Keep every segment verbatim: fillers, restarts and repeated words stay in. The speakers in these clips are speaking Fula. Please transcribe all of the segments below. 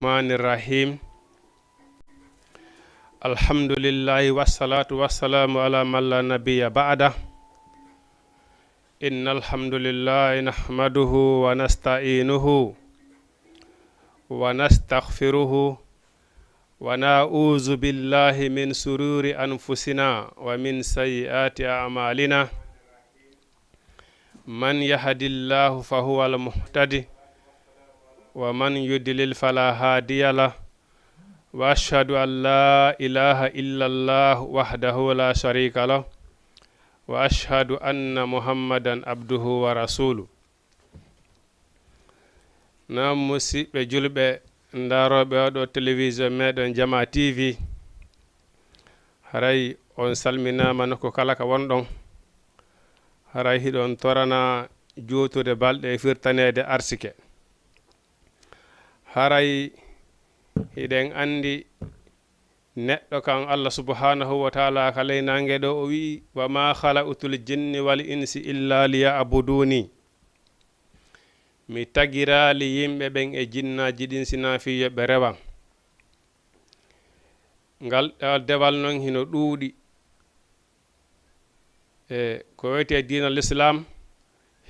الرحمن الرحيم. الحمد لله والصلاة والسلام على من لا نبي بعده. إن الحمد لله نحمده ونستعينه ونستغفره ونعوذ بالله من شرور أنفسنا ومن سيئات أعمالنا. من يهد الله فهو المهتدي، ومن يضلل فلا هادي له. وأشهد أن لا إله إلا الله وحده لا شريك له، وأشهد أن محمدا عبده ورسوله. Naam, musiɓɓe julɓe, ndarooɓe oɗo télévision meɗen Jama T V, haray on salminaama nokku kala ka wonɗon. Haray hiɗon torana juutude balɗe e firtaneede arsike. Haray hiɗen anndi neɗɗo kan Allah subhanahu wa ta'ala ka ley naange ɗo o wi'i, "Wa ma khalaqtul jinni wal insi illa liya'buduni." Mi tagiraali yimɓe ɓen e jinnaaji ɗin sinaa fii yo ɓe rewan. Ngal, ngal dewal non hino ɗuuɗi. E ko wiyetee diina Lislaam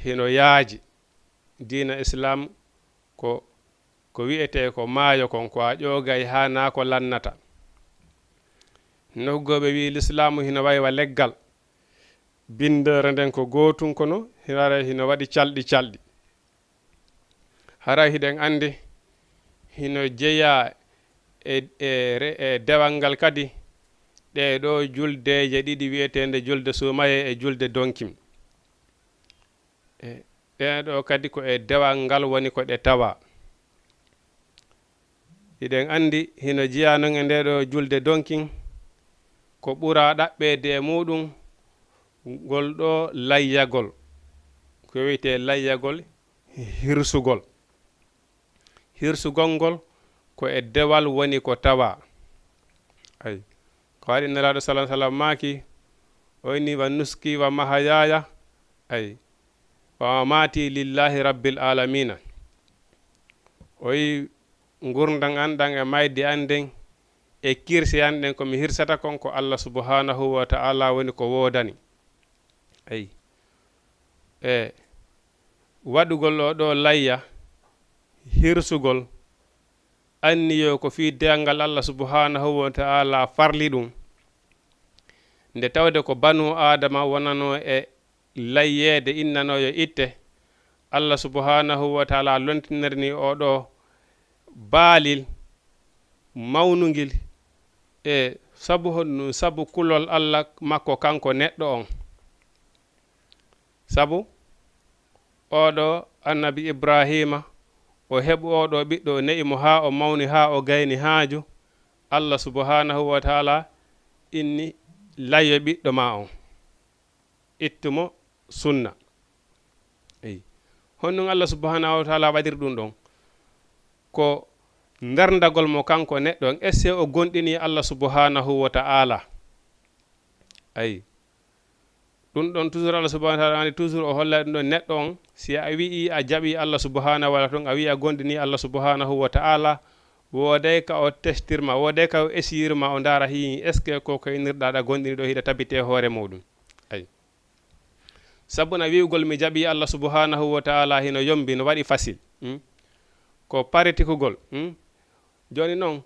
hino yaaji. Diina Islaam ko, ko wiyetee ko maayo kon, ko a ƴoogay haa naa ko lannata. Noggooɓe wi'i Lislaamu hino wayi wa leggal. Binndeere nden ko gootun kono, haray hino waɗi calɗi calɗi. Haray hiɗen anndi hino jeyaa e, e re-, e dewal ngal kadi ɗee ɗoo juldeeje ɗiɗi wi'eteende julde suumayee e julde donkin. E ɗee ɗoo kadi ko e dewal ngal woni ko ɗe tawaa. Hiɗen anndi hino jeyaa non e ndee ɗoo julde donkin ko ɓuraa ɗaɓɓeede e muuɗum ngol ɗoo layyagol, ko wiyetee layyagol hirsugol. Hirsugol ngol ko e dewal woni ko tawaa. Ay. Ko waɗi Nelaaɗo sallallahu alaihi wasallam maaki, o inni, "Wa nuski wa mahayaya, ay, wa mamati lillahi rabbil alamina." O yi ngurndan an ɗan e mayde an nden e kirse an ɗen ko mi hirsata kon ko Allah subhanahu wa ta'ala woni ko woodani. Ay. E waɗugol o ɗoo layya, hirsugol, anniyo ko fii deyangal Allah subhanahu wa ta'ala farli ɗum. Nde tawde ko banu Aadama wonano e layyeede innano yo itte, Allah subhanahu wa ta'ala lontinirni o ɗoo baalil mawnungil e sabu honɗum? Sabu kulol Allah makko kanko neɗɗo on. Sabu oɗo annabi Ibrahima, o heɓu oɗo ɓiɗɗo, o ne'i mo haa o mawni, haa o gayni haaju. Allah subhanahu wa ta'ala inni, "Layyo ɓiɗɗo ma on, ittu mo sunna." Eyi. Honɗum Allah subhanahu wa ta'ala waɗiri ɗum ɗon? Ko nderndagol mo kanko neɗɗo on, est-ce que o gonɗini Allah subhanahu wa ta'ala? Ayi. Ɗum ɗon toujours Allah subhanahu wa ta'ala woni toujours o holla ɗum ɗon neɗɗo on, si a wi'i a jaɓi Allah subhanahu wa ta'ala tun, a wi'i a gonɗini Allah subhanahu wa ta'ala, wooday ka o testirma, wooday ka o esiyirma, o ndaara hi, est-ce que ko ko innirɗa ɗa gonɗini ɗo hiɗa tabite hoore muɗum. Ayi. Sabu na wi'ugol mi jaɓi Allah subhanahu wa ta'ala hino yombi, no waɗi facile. Hmm? Ko paritikugol. Hmm? Jooni non,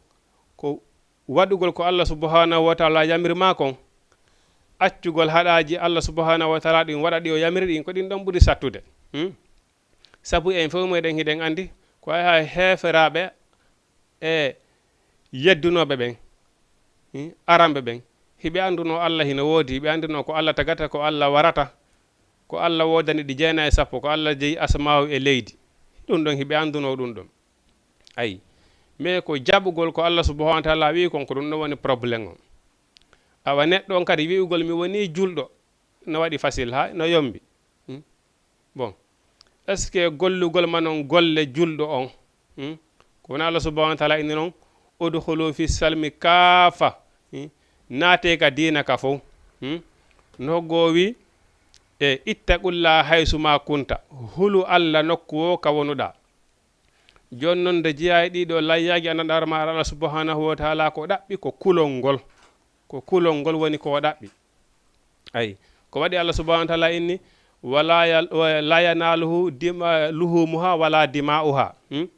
ko waɗugol ko Allah subhanahu wa ta'ala yamiri ma kon, accugol haɗaaji Allah subhanahu wa ta'ala ɗin waɗa ɗi o yamiri ɗin, ko ɗin ɗon ɓuri sattude. Hmm? Sabu en fof meɗen hiɗen anndi ko ay hay heeferaaɓe e yeddunooɓe ɓen, hmm, aranɓe ɓen, hiɓe anndunoo Allah hino woodi, hiɓe anndunoo ko Allah tagata, ko Allah warata, ko Allah woodani ɗi jeenayi e sappo, ko Allah jeyi asmaawu e leydi. Ɗum ɗon hiɓe anndunoo ɗum ɗon. Ayi. Mais ko jaɓugol ko Allah subhanahu wa ta'ala wi'i kon, ko ɗum ɗon woni problème on. Awa neɗɗo on kadi wi'ugol mi woni julɗo, no waɗi facile, ha, no yombi. Hmm? Bon. Est-ce que gollugol ma non golle julɗo on? Hmm? Ko wona Allah subhanahu wa ta'ala inni non, "Udkhulu fi salmi kaafa." Hmm? Naate ka diina ka fow. Hmm? No go wi, e, "Ittaqullaha haysu ma kunta." Hulu Allah nokku wo ka wonuɗa. Jooni noon, nde jeyaa e ɗiɗo layyaaji, anndaa ɗaar ma Allah subhanahu wa taala ko ɗaɓɓi, ko kulol ngol. Ko kulol ngol woni ko ɗaɓɓi. Ayi, ko waɗi Allah subhanahu wa taala inni, "Wala yal-, wa-, la yanaluhu dima-, luhumuha wala dima'uha." Hmm?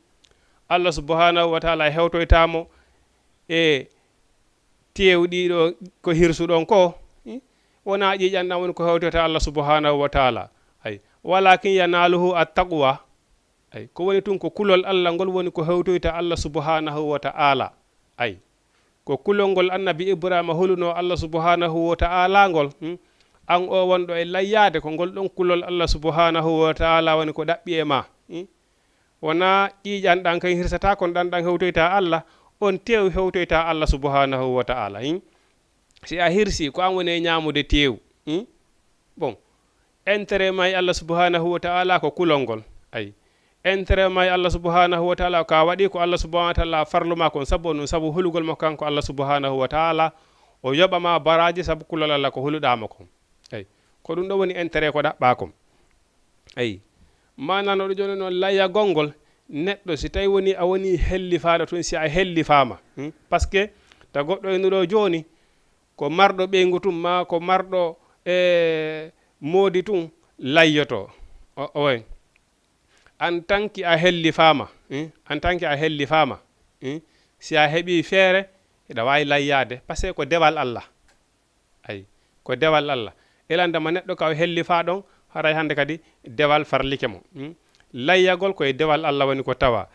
Allah subhanahu wa taala hewtoytaa mo e teew ɗiɗo ko hirsuɗon ko. Hmm? Wonaa ƴiiƴan ɗan woni ko hewtoyta Allah subhanahu wa taala. Ayi, "Walakin yanaluhu attaqwa." Ay, ko woni tun ko kulol Allah ngol woni ko hewtoyta Allah subhanahu wa ta'ala. Ay, ko kulol ngol annabi Ibrahima hulunoo Allah subhanahu wa ta'ala ngol. Hmm? An o wonɗo e layyaade, ko ngol ɗon kulol Allah subhanahu wa ta'ala woni ko ɗaɓɓi e ma. Hmm? Wonaa ƴiiƴan ɗan kan hirsata kon, ɗan ɗan hewtoyta Allah, on teew hewtoyta Allah subhanahu wa ta'ala. Hmm? Si a hirsi, ko an woni e ñaamude teew. Hmm? Bon, intérêt ma e Allah subhanahu wa ta'ala ko kulol ngol. Ay. Intérêt ma e Allah subhanahu wa ta'ala ka waɗi ko Allah subhanahu wa ta'ala farlu ma kon, sabu on, sabu hulugol mo kanko Allah subhanahu wa ta'ala, o yoɓa ma baraaji sabu kulol Allah ko huluɗaa mo kon. Ay. Ko ɗum ɗo woni intérêt ko ɗaɓɓaa kon. Ay. Maanaa no ɗo jooni noon layyagol ngol, neɗɗo si tawi woni a woni hellifaaɗo tun, si a hellifaama. Hmm? Parce que ta goɗɗo e nuɗo jooni, ko marɗo ɓeyngu tun, ma ko marɗo e moodi tun layyoto. O, oy. En tant que a hellifaama, eh, en tant que a hellifaama, eh, si a heɓi feere, hiɗa waawi layyaade, parce que ko dewal Allah. Ay, ko dewal Allah. Ilande ma neɗɗo ka o hellifaa ɗon, haray hannde kadi dewal farlike mo. Hmm? Layyagol ko e dewal Allah woni ko tawa.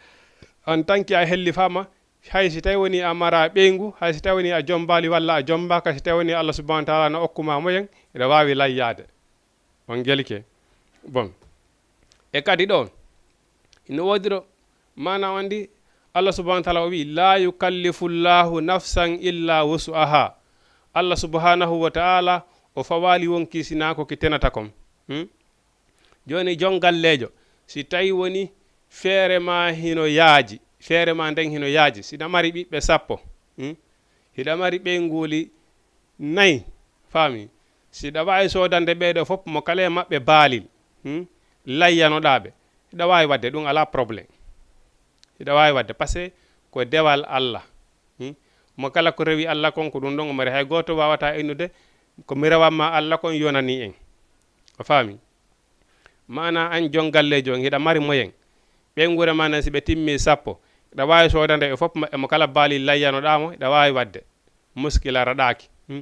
En tant que a hellifaama, hay si tawi woni a mara ɓeyngu, hay si tawi woni a jombaali walla a jombaaka, si tawi woni Allah subhanahu wa ta'ala no okkuma moyen, hiɗa waawi layyaade. On gelike. Bon. E kadi ɗo, ina woodi ɗo, maana on di, Allah subhanahu wa ta'ala o wi, "La yukallifu Allahu nafsan illa wus'aha." Allah subhanahu wa ta'ala o fawaali wonki sinaa ko ki tenata kon. Hmm? Jooni jon galleejo, si tawi woni feere ma hino yaaji, feere ma nden hino yaaji, si ɗa mari ɓiɓɓe sappo, hmm? Hiɗa mari ɓeynguuli nayi, faami? Si ɗa waawi soodande ɓee ɗoo fof, mo kala e maɓɓe baalil, hmm? Layyanoɗaa ɓe. Hiɗa waawi waɗde ɗum, alaa problème. Hiɗa waawi waɗde, parce que ko dewal Allah. Hmm? Mo kala ko rewi Allah kon, ko ɗum ɗon o mari. Hay gooto waawataa innude, "Ko mi rewamma Allah kon yonani en." A faami? Maana an jon galleejo on, hiɗa mari moyen. Ɓeynguure ma nden, si ɓe timmi sappo, hiɗa waawi soodande ɓe fof maɓɓe, mo kala baalil layyanoɗaa mo, hiɗa waawi waɗde. Muskila raɗaaki. Hmm?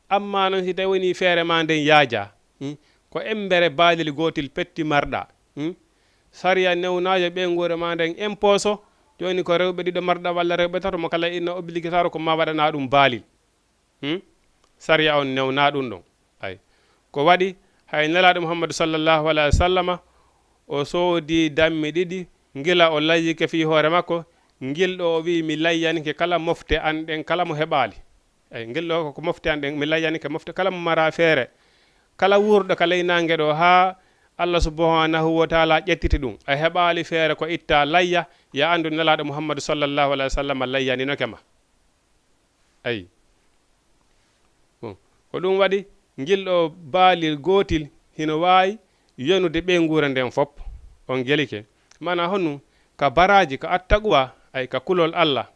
Amma non, si tawi woni feere ma nden yaajaa, hmm? Ko embere baalil gootil petti marɗaa, hmm? Sariya newnaa yo ɓeynguure ma nden imposo, jooni ko rewɓe ɗiɗo marɗaa walla rewɓe tato, mo kala inna obligatoire ko ma waɗanaa ɗum baalil. Hmm? Sariya on newnaa ɗum ɗon. Ay. Ko waɗi, hay Nelaaɗo Muhammadu sallallahu alayhi wa sallama, o soodi dammi ɗiɗi, ngila o layyike fii hoore makko, ngil ɗo o wi'i, "Mi layyanike kala mofte an ɗen, kala mo heɓaali." Ay, ngel ɗo ko mofte an ɗen, mi layyanike mofte kala mo mara feere. Kala wuurɗo ka ley naange ɗo, haa Allah subhanahu wa ta'ala ƴettiti ɗum. A heɓaali feere ko itta layya, ya anndu Nelaaɗo Muhammadu sallallahu alayhi wa sallam layyaninoke ma. Ayi. Bon. Ko ɗum waɗi, ngil ɗo baalil gootil hino waawi yonude ɓeynguure nden fop. On gelike. Maana honɗum? Ka baraaji, ka attaqwa, ay, ka kulol Allah.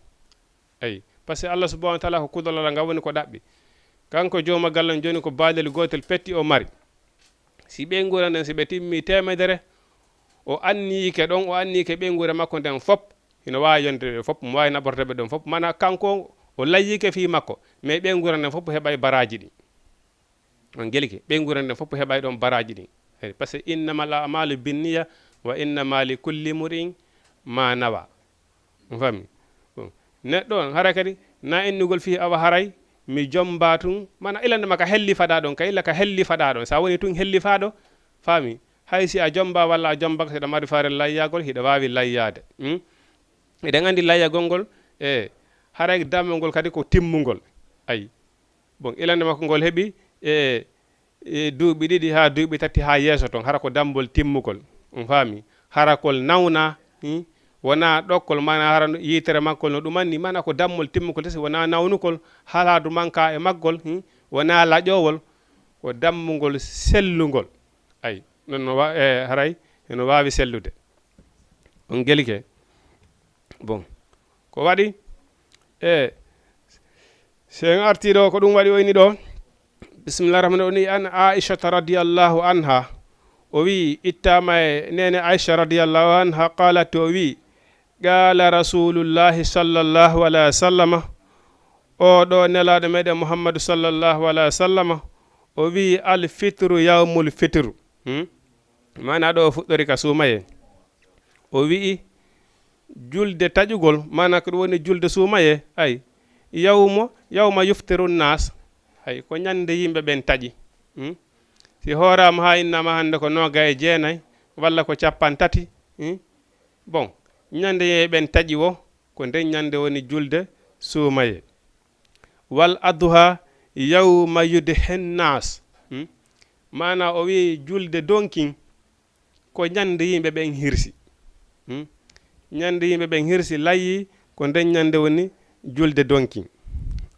Ayi. Parce que Allah subhanahu wa ta'ala ko kulol Allah ngal woni ko ɗaɓɓi. Kanko jooma galle on jooni ko baalel gootel petti o mari. Si ɓeynguure nden, si ɓe timmi teemedere, o anniyike ɗon, o anniyike ɓeynguure makko nden fop, hino waawi yonde ɓe fop, mo waawi naɓorde ɓe ɗon fop. Maana kanko o layyike fii makko, mais ɓeynguure nden fop heɓay baraaji ɗin. On gelike, ɓeynguure nden fop heɓay ɗon baraaji ɗin. Eyi, parce que innamal a'malu binniya wa innama li kulli mri'in ma nawa. On faami? Bon. Neɗɗo on, hara kadi, na innugol fii awa haray, mi jomba tun. Maana ilande ma ka hellifaɗaa ɗon, ka illa ka hellifaɗaa ɗon. Sa woni tun hellifaaɗo, faami? Hay si a jomba walla a jombaka, si ɗa mari faare layyagol, hiɗa waawi layyaade. Hmm? Eɗen anndi layyagol ngol, e haray dammol ngol kadi ko timmungol. Ayi. Bon, ilande makko ngol heɓi, e, e duuɓi ɗiɗi haa duuɓi tati haa yeeso ton, hara ko dammol timmugol. On faami? Hara kol nawna, hmm? Wonaa ɗokkol, maana hara no yitere makkol no ɗumanni, maana ko dammol timmugol tasi, wonaa nawnukol, halaadu manka e maggol, hmm? Wonaa laƴowol, ko dammungol sellungol. Ay, non no wa-, e, haray eno waawi sellude. On gelike. Bon, ko waɗi e sen arti ɗo, ko ɗum waɗi oyni ɗo. Bismillah rahman, o ni an aishata radiyallahu anha, o wi, ittama e nene aisha radiyallahu anha, qalat, o wi, qala rasulullahi sallallahu alayhi wa sallama, o ɗo nelaɗo meɗen muhammadu sallallahu alayhi wa sallama, o wi, al fitru yawmul fitru. Hmm? Mana ɗo o fuɗɗori ka suumaye, o wi'i, julde taƴugol, mana ko ɗum woni julde suumaye, ay, yawmo yawma yuftiru nas, ay, ko ñande yimɓe ɓen taƴi. Hmm? Si hoorama ha innama hande ko noga e jeenay walla ko capan tati. Hmm? Bon, ñande yimɓe ɓen taƴi wo, ko nden ñande woni julde suumaye. Wal adha yawma yudhen nas. Hmm? Mana o wi'i julde donkin ko ñande yimɓe ɓen hirsi. Hmm? Ñande yimɓe ɓen hirsi layyi, ko nden ñande woni julde donkin.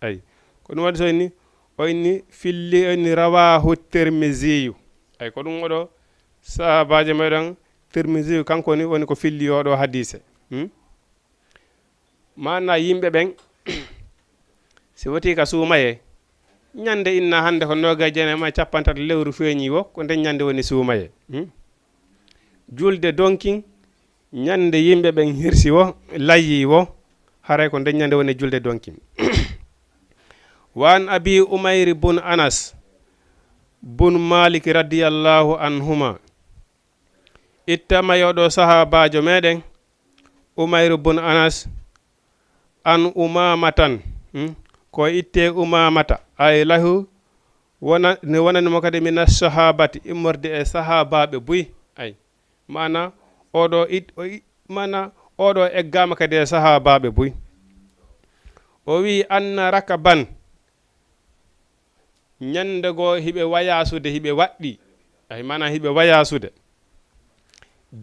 Ay, ko ɗum waɗi so inni, o inni filli, o inni rawahu tirmisiyu. Ay, ko ɗum oɗo sahabajo meɗen tirmisiyu, kanko ni woni ko filli oɗo hadise. Hmm? Mana yimɓe ɓen, si woti ka suumaye, ñande inna hande ko noga e jeenay ma capan tati lewru feeñi wo, ko nden ñande woni suumaye. Hmm? Julde donkin, ñande yimɓe ɓen hirsi wo, layyi wo, haray ko nden ñande woni julde donkin. Wa an abi umayr bun anas bun malik radiyallahu anhuma, ittama e oɗo sahabajo meɗen umayr bun anas, an umamatan. Hmm? Ko itte umamata, ay lahu, wona, ne wonani mo kadi min assahabati, immorde e sahabaɓe buy. Ay, mana oɗo it, o i, mana oɗo eggama kadi e sahabaɓe buy. O wi anna rakaban, ñande goo hiɓe wayasude, hiɓe waɗɗi. Ay, mana hiɓe wayasude.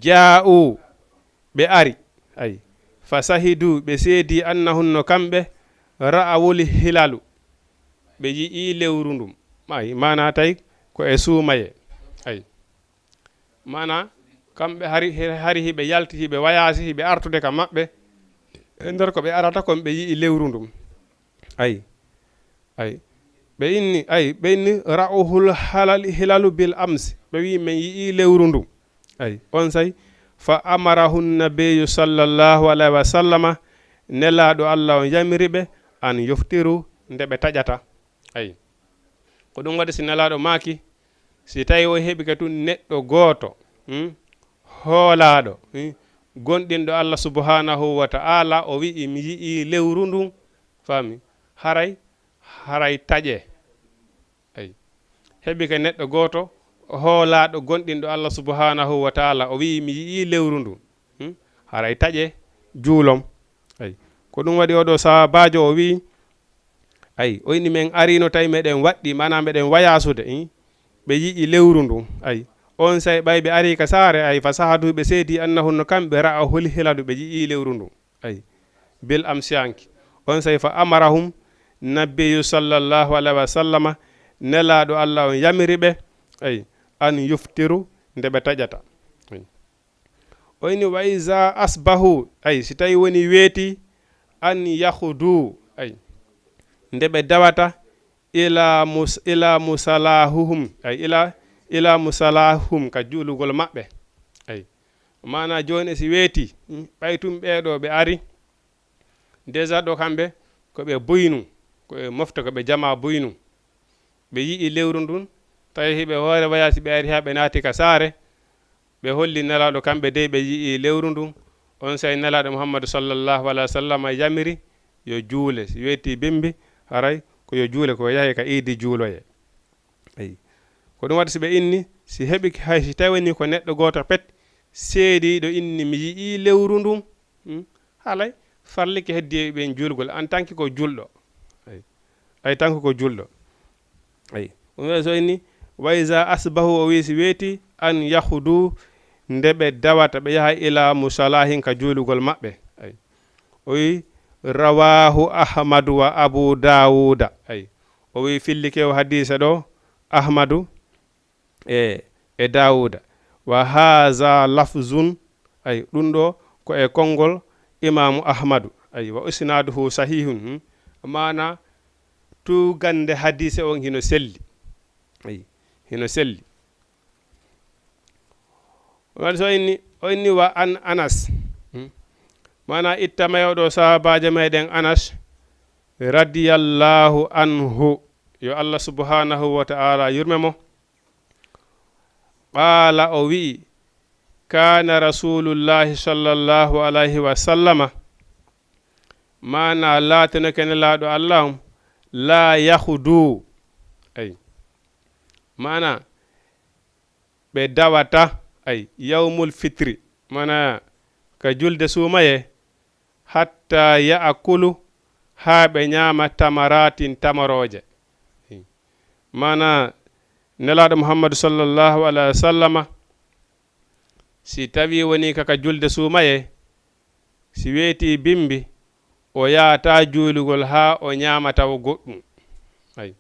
Ja'u, ɓe ari. Ay, fa sahidu, ɓe seedi, annahunno kamɓe, ra'awul hilalu, ɓe yi'i lewru ndun. Ay, mana tawi ko e suumaye. Ay, mana kamɓe hari, hari hiɓe yalti, hiɓe wayasi, hiɓe artude ka maɓɓe e nder ko ɓe arata kon, ɓe yi'i lewru ndun. Ay, ay, ɓe inni, ay, ɓe inni ra'uhul halal hilalu bil amsi, ɓe wi men yi'i lewru ndu. Ay, on say, fa amarahun nabiyu sallallahu alayhi wa sallama, nelaɗo allah on yamiri ɓe, an yuftiru, nde ɓe taƴata. Ay, ko ɗum waɗi si nelaɗo maaki, si tawi o heɓi ka tun neɗɗo gooto, hmm, hoolaaɗo, hmm, gonɗinɗo allah subhanahu wa ta'ala, o wi'i mi yi'i lewru ndun, faami, haray, haray taƴe. Ay, heɓi ka neɗɗo gooto hoolaaɗo gonɗinɗo allah subhanahu wa ta'ala, o wi'i mi yi'i lewru ndun. Hmm? Haray taƴe juulom. Ay, ko ɗum waɗi oɗo sahabajo o wi'i, ay, o inni men arino tawi meɗen waɗɗi, mana meɗen wayasude, hmm? Ɓe yi'i lewru ndun. Ay, on say ɓay ɓe ari ka saare, ay, fa sahadu, ɓe seedi, annahunno kamɓe, ra'ahul hilalu, ɓe yi'i lewru ndun. Ay, bil amsiyanki. On say fa amarahum nabiyu sallallahu alayhi wa sallama, nelaɗo allah on yamiri ɓe, ay, an yuftiru, nde ɓe taƴata. Ay. O ini wa iza asbahu, ay, si tawi woni weeti, an yahudu, ay, nde ɓe dawata, ila mus, ila musalahuhum, ay, ila, ila musalahuhum, ka juulugol maɓɓe. Ay, mana joni si weeti, hmm, ɓay tun ɓeeɗo ɓe ari, déjà ɗo kamɓe ko ɓe buynu, ko ɓe mofta, ko ɓe jama buynu. Ɓe yi'i lewru ndun, tawi hiɓe hoore wayasi, ɓe ari ha ɓe naati ka saare, ɓe holli nelaɗo kamɓe dey ɓe yi'i lewru ndun. On say nelaɗo muhammadu sallallahu alayhi wa sallam yamiri yo juule, si weeti bimbi, haray ko yo juule, ko yahe ka iidi juuloye. Ay, ko ɗum waɗi si ɓe inni, si heɓi, hay si tawi ni ko neɗɗo gooto pet seediiɗo inni mi yi'i lewru ndun, hmm, halay farlike heddi e ɓen julgol, en tant que ko julɗo. Ay, ay, tant que ko julɗo. Ay, ɗum waɗi so inni, wa iza asbahu, o wi si weeti, an yahudu, nde ɓe dawata, ɓe yaha ila musalahin ka juulugol maɓɓe. Ay, o wi rawahu ahmadu wa abu dawuda. Ay, o wi fillike o hadise ɗo ahmadu e, e dawuda. Wa haza lafzun, ay, ɗum ɗo ko e konngol Imaamu Ahmadu. Ay, wa isnaaduhu sahihun. Hmm. Maana tuugannde hadiise on hino selli. Ay, hino selli. Wani so inni, o inni wa an Anas. Hmm. Maana ittama e oɗo sahabaajo meɗen Anas, radiyallahu anhu. Yo Allah subhanahu wa ta'ala yurme mo. Qaala, o wi'i, kaana rasulullahi sallallahu alayhi wa sallama, maana laatinoke nelaaɗo Allah on, laa yahudu. Ay. Maana ɓe dawata, ay, yawmul fitri, maana ka julde suumaye, hatta ya'kulu, haa ɓe ñaama tamaratin, tamarooje. Maana nelaaɗo Muhammadu sallallahu alayhi wa sallama, si tawi woni ka, ka julde suumaye, si weeti bimbi, o yaata juulugol haa o ñaama tawa goɗɗum. Ay.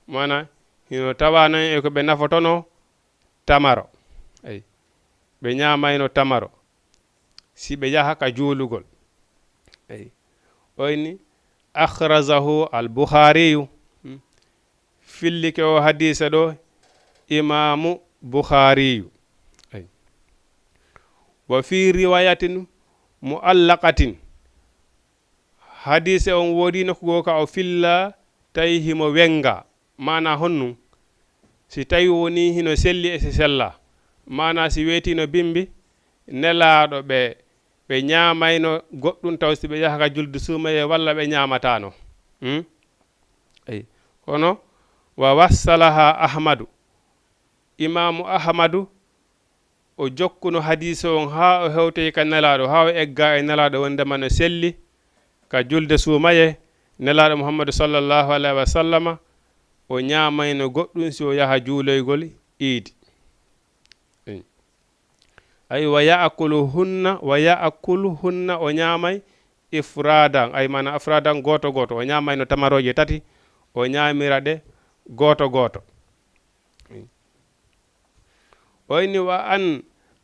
Maana hino tawa non e ko ɓe nafotono tamaro. Ay. Ɓe ñaamayno tamaro si ɓe yaha ka juulugol. Ay. Oyni, akhrajahu al-Bukhariyu. Hmm. Fillike o hadiisa ɗo Imaamu Bukhariyu. Ay. Wa fi riwayatin mu'allaqatin. Hadiise on woodi nokku goo ka o filla tawi himo wenga. Maana honnun? Si tawi woni hino selli e si sella. Maana si weetino bimbi, nelaaɗo ɓe, ɓe ñaamayno goɗɗum taw si ɓe yaha ka julde suumaye walla ɓe ñaamatano. Hmm? Eyi. Kono wa wassalaha Ahmadu. Imaamu Ahmadu o jokkuno hadiise on haa o hewtoyi ka nelaaɗo, haa o egga e nelaaɗo wondema no selli ka julde suumaye, nelaaɗo Muhammadu sallallahu alayhi wa sallama, o ñaamayno goɗɗum si o yaha juuloygol iidi. Ay, wa ya'kuluhunna, wa ya'kuluhunna, o ñaamay ifradan, ay, maana afradan, gooto gooto, o ñaamayno tamarooje tati, o ñaamira ɗe gooto gooto. O inni, wa an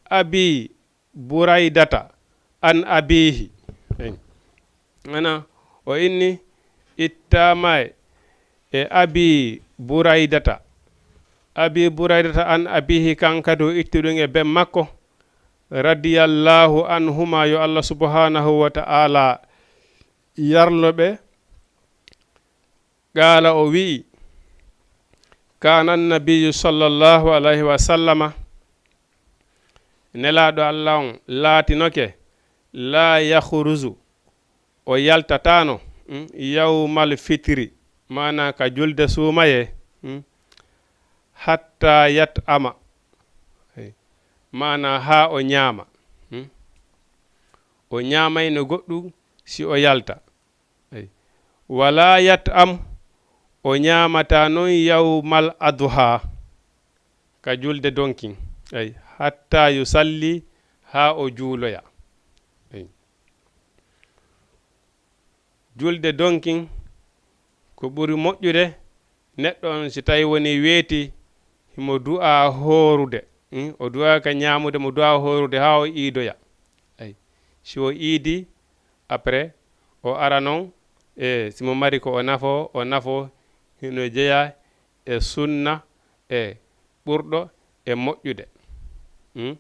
Abi Buraydata an abiihi. Ana, o inni, ittaama e Abi Buraydata. Abi Buraydata an abiihi, kan kadi o itti ɗum e ben makko. Radiyallahu anhuma, yo Allah subhanahu wa ta'ala yarlo ɓe. Qaala, o wi'i, kaana annabiyyu sallallahu alayhi wa sallama, nelaaɗo Allah on laatinoke, laa yakhruju, o yaltataano, mm, yawmal fitri, maana ka julde suumaye, mm, hatta yat'ama, maana haa o ñaama, mm. O ñaamayno goɗɗum si o yalta. Eyi. Wala yat'am, o ñaamata non yawmal adha, ka julde donkin. Eyi. Hatta yusalli, haa o juuloya. Eyi. Julde donkin, ko ɓuri moƴƴude, neɗɗo on, si tawi woni weeti, himo du'a hoorude. Hmm? O du'aaka ñaamude, mo du'a hoorude haa o iidoya. Ay. Si o iidi, après, o ara non, e si mo mari ko o nafo, o nafo, hino jeya e sunna, e ɓurɗo e moƴƴude. Hmm?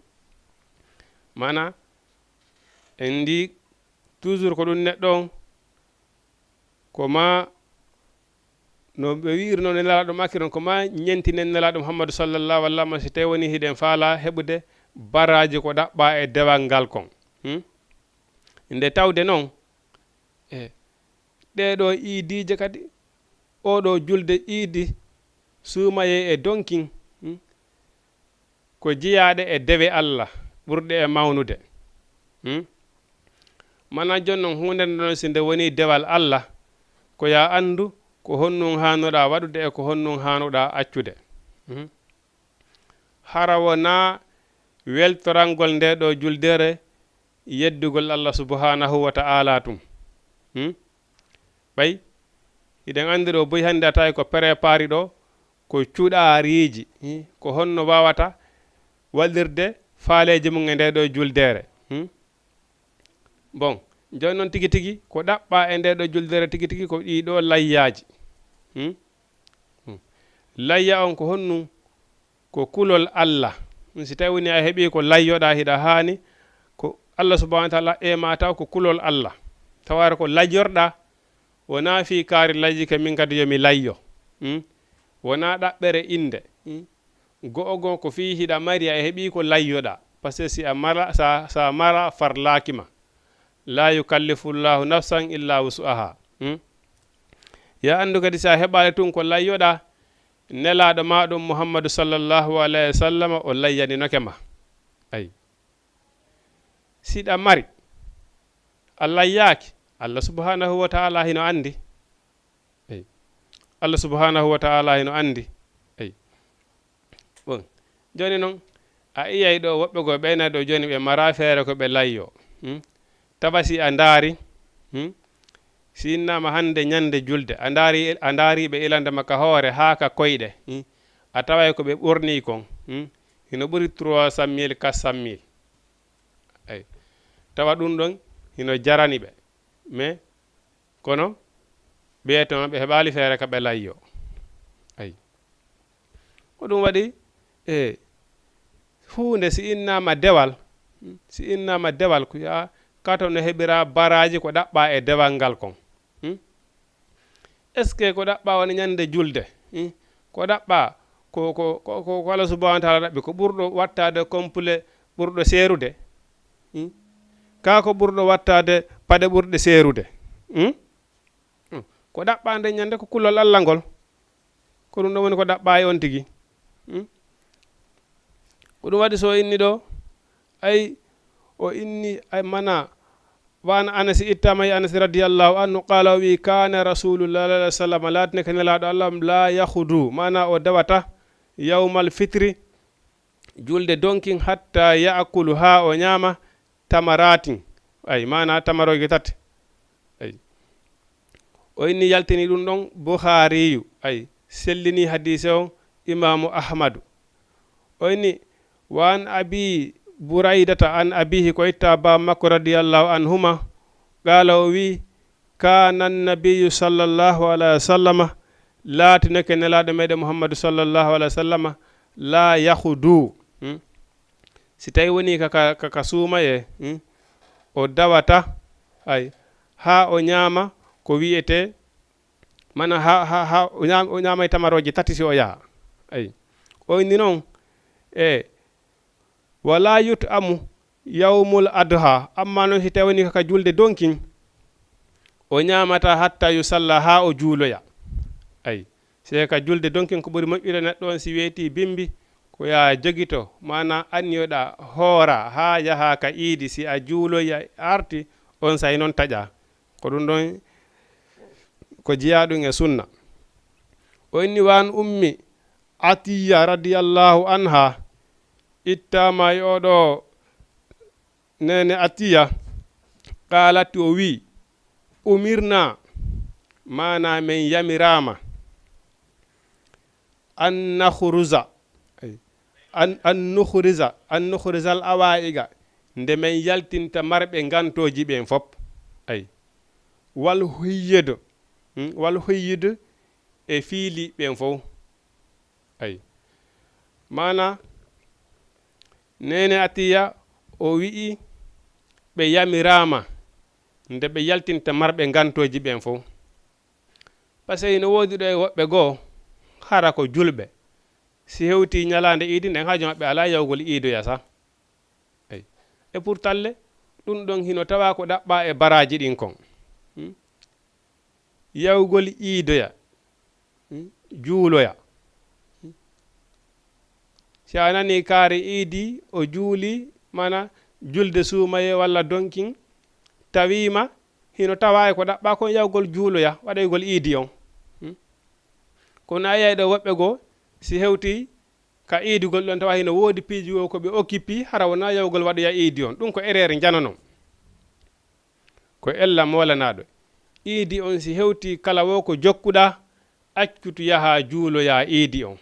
Maana, en ndi toujours ko ɗum neɗɗo on, ko ma no ɓe wi'irno nelaaɗo makki ɗon, ko ma ñentinen nelaaɗo Muhammadu sallallahu alaihi wa sallam, si tawi woni hiɗen faala heɓude baraaji ko ɗaɓɓa e dewal ngal kon. Hmm? Nde tawde non, e ɗee ɗoo iidiije kadi, oo ɗoo julde iidi suumayee e donkin, hmm? Ko jeyaaɗe e dewe Allah ɓurɗe e mawnude. Hmm? Mana jonnon huunde nde ɗon, si nde woni dewal Allah, ko yaa anndu ko honɗun haanuɗaa waɗude e ko honɗun haanuɗaa accude. Hmm? Hara wonaa weltorangol ndee ɗoo juldeere yeddugol Allah subhanahu wa ta'ala tun. Hmm? Ɓay, hiɗen anndi ɗoo boy hannde a tawi ko préparé ɗoo, ko cuɗaariiji, hmm? Ko honno waawata wallirde faaleeji mum e ndee ɗoo juldeere. Hmm? Bon, Jooni noon tigi tigi, ko ɗaɓɓaa e ndee ɗoo juldere tigi tigi ko ɗii ɗoo layyaaji. Hmm? Hmm. Layya on ko honɗum? Ko kulol Allah. Ɗum si tawi woni a heɓii ko layyoɗaa hiɗa haani, ko Allah subhanahu wa taala ƴeema taw ko kulol Allah. Tawata ko layyorɗaa, wonaa fii kaari layyike min kadi yo mi layyo. Hmm? Wonaa ɗaɓɓere innde. Hmm? Go'o goo ko fii hiɗa mari a heɓii ko layyoɗaa. Parce que si a mara, sa, sa mara farlaaki ma. La yukallifu llahu nafsan illa wus'aha. Hmm? Ya anndu kadi si a heɓaali tun ko layyoɗaa, nelaaɗo maa ɗum Muhammadu sallallahu alayhi wa sallam o layyaninoke ma. Ay. Siɗa mari, a layyaaki, Allah subhanahu wa taala hino anndi. Ay. Allah subhanahu wa taala hino anndi. Ay. Bon. Jooni noon, a iyay ɗo woɓɓe goo ɓeyna ɗo jooni ɓe mara feere ko ɓe layyo. Hmm? Tawa si a ndaari, hmm? Si innama hannde ñande julde, a ndaari, a ndaari ɓe ilande ma ka hoore haa ka koyɗe, hmm? A taway ko ɓe ɓorni kon, hmm? Hino ɓuri trois cent mille, quatre cent mille. Ay. Tawa ɗum ɗon hino jarani ɓe. Mais, kono, ɓe toon ɓe heɓaali feere ka ɓe layyo. Ay. Ko ɗum waɗi, e, huunde si innama dewal, si innama dewal, ko yaa, kato no heɓira baraaji ko ɗaɓɓaa e dewal ngal kon. Hmm? Est-ce que ko ɗaɓɓaa woni ñande julde? Hmm? Ko ɗaɓɓaa ko, ko, ko, ko, ko Allah subhanahu wa taala ɗaɓɓi, ko ɓurɗo wattaade complet, ɓurɗo seerude? Hmm? Kaa ko ɓurɗo wattaade paɗe ɓurɗe seerude? Hmm? Hmm. Ko ɗaɓɓaa nde ñande ko kulol Allah ngol. Ko ɗum ɗon woni ko ɗaɓɓaa e on tigi. Hmm? Ko ɗum waɗi so o inni ɗo, ay, o inni, ay, mana, wa an Anas, ittama e Anas radiyallahu anhu, qala, o wi, kana rasulullah sallallahu alaihi wasallam, laatine ko nelaaɗo Allah, la yahudu, mana o dewata, yawmal fitri, julde donkin, hatta yaakulu, haa o ñaama, tamaratin, ay, mana tamarooje tati. Ay. O inni yaltini ɗum ɗon Bukhariyu, ay, sellini hadiise on Imaamu Ahmadu. O inni, wa an Abi Buraydata an abihi, ko itta ba makko radiyallahu anhuma, qala o wi, kana nabiyyu sallallahu alaihi wasallama, laatinake nelaaɗo meɗen Muhammadu sallallahu alaihi wasallama, la yahudu. Hmm? Si tawi woni ka, ka, ka, ka suumaye, hmm? O dawata, ay, haa o ñaama ko wi'ete, mana haa, haa, haa o ñaam-, o ñaamay tamarooje tati si o yaha. Ay. O inni noon, e, wala yut'amu yawmul adha, amma noon si tawi woni ka julde donkin, o ñaamata hatta yusalla, haa o juuloya. Ay. Se ka julde donkin ko ɓuri moƴƴude neɗɗo on si weetii bimbi, ko yaa jogito, maanaa anniyoɗaa hoora haa yahaa ka iidi, si a juuloyi a arti, on say noon taƴaa. Ko ɗum ɗon ko jeyaa ɗum e sunna. O inni wa an Ummi Atiyya radiyallahu anha, ittaama e oɗo Neene Atiya, qaalat o wi, umirna, maanaa men yamiraama, an nakhruza, ay, an, an nukhriza, an nukhrizal awaiqa, nde men yaltinta marɓe ngantooji ɓen fop. Ay. Wal huyyidu, hmm, wal huyyidu e fiili ɓen fof. Ay. Maanaa, Neene Atiya o wi'i ɓe yamiraama nde ɓe yaltinta marɓe ngantooji ɓen fof. Parce que ina woodi ɗo e woɓɓe goo, hara ko julɓe. Si hewtii ñalaande iidi nden, haaju maɓɓe alaa yahugol iidoya sa. Ay. E pourtant le, ɗum ɗon hino tawaa ko ɗaɓɓaa e baraaji ɗin kon. Hmm? Yahugol iidoya, hmm, juuloya. Hmm. Si a nanii kaari iidi, o juuli, mana julde suumaye walla donkin, tawiima, hino tawaa e ko ɗaɓɓaa kon yahugol juuloya, waɗoygol iidi on. Hmm. Kono a yiyay ɗo woɓɓe goo, si hewtii ka iidugol ɗon, tawa hino woodi piiji goo ko ɓe okkipi, hara wonaa yahugol waɗoya iidi on. Ɗum ko erreur njano non. Ko ella moolanaaɗo. Iidi on si hewtii kala woo ko jokkuɗaa, accutu yahaa juuloyaa iidi on.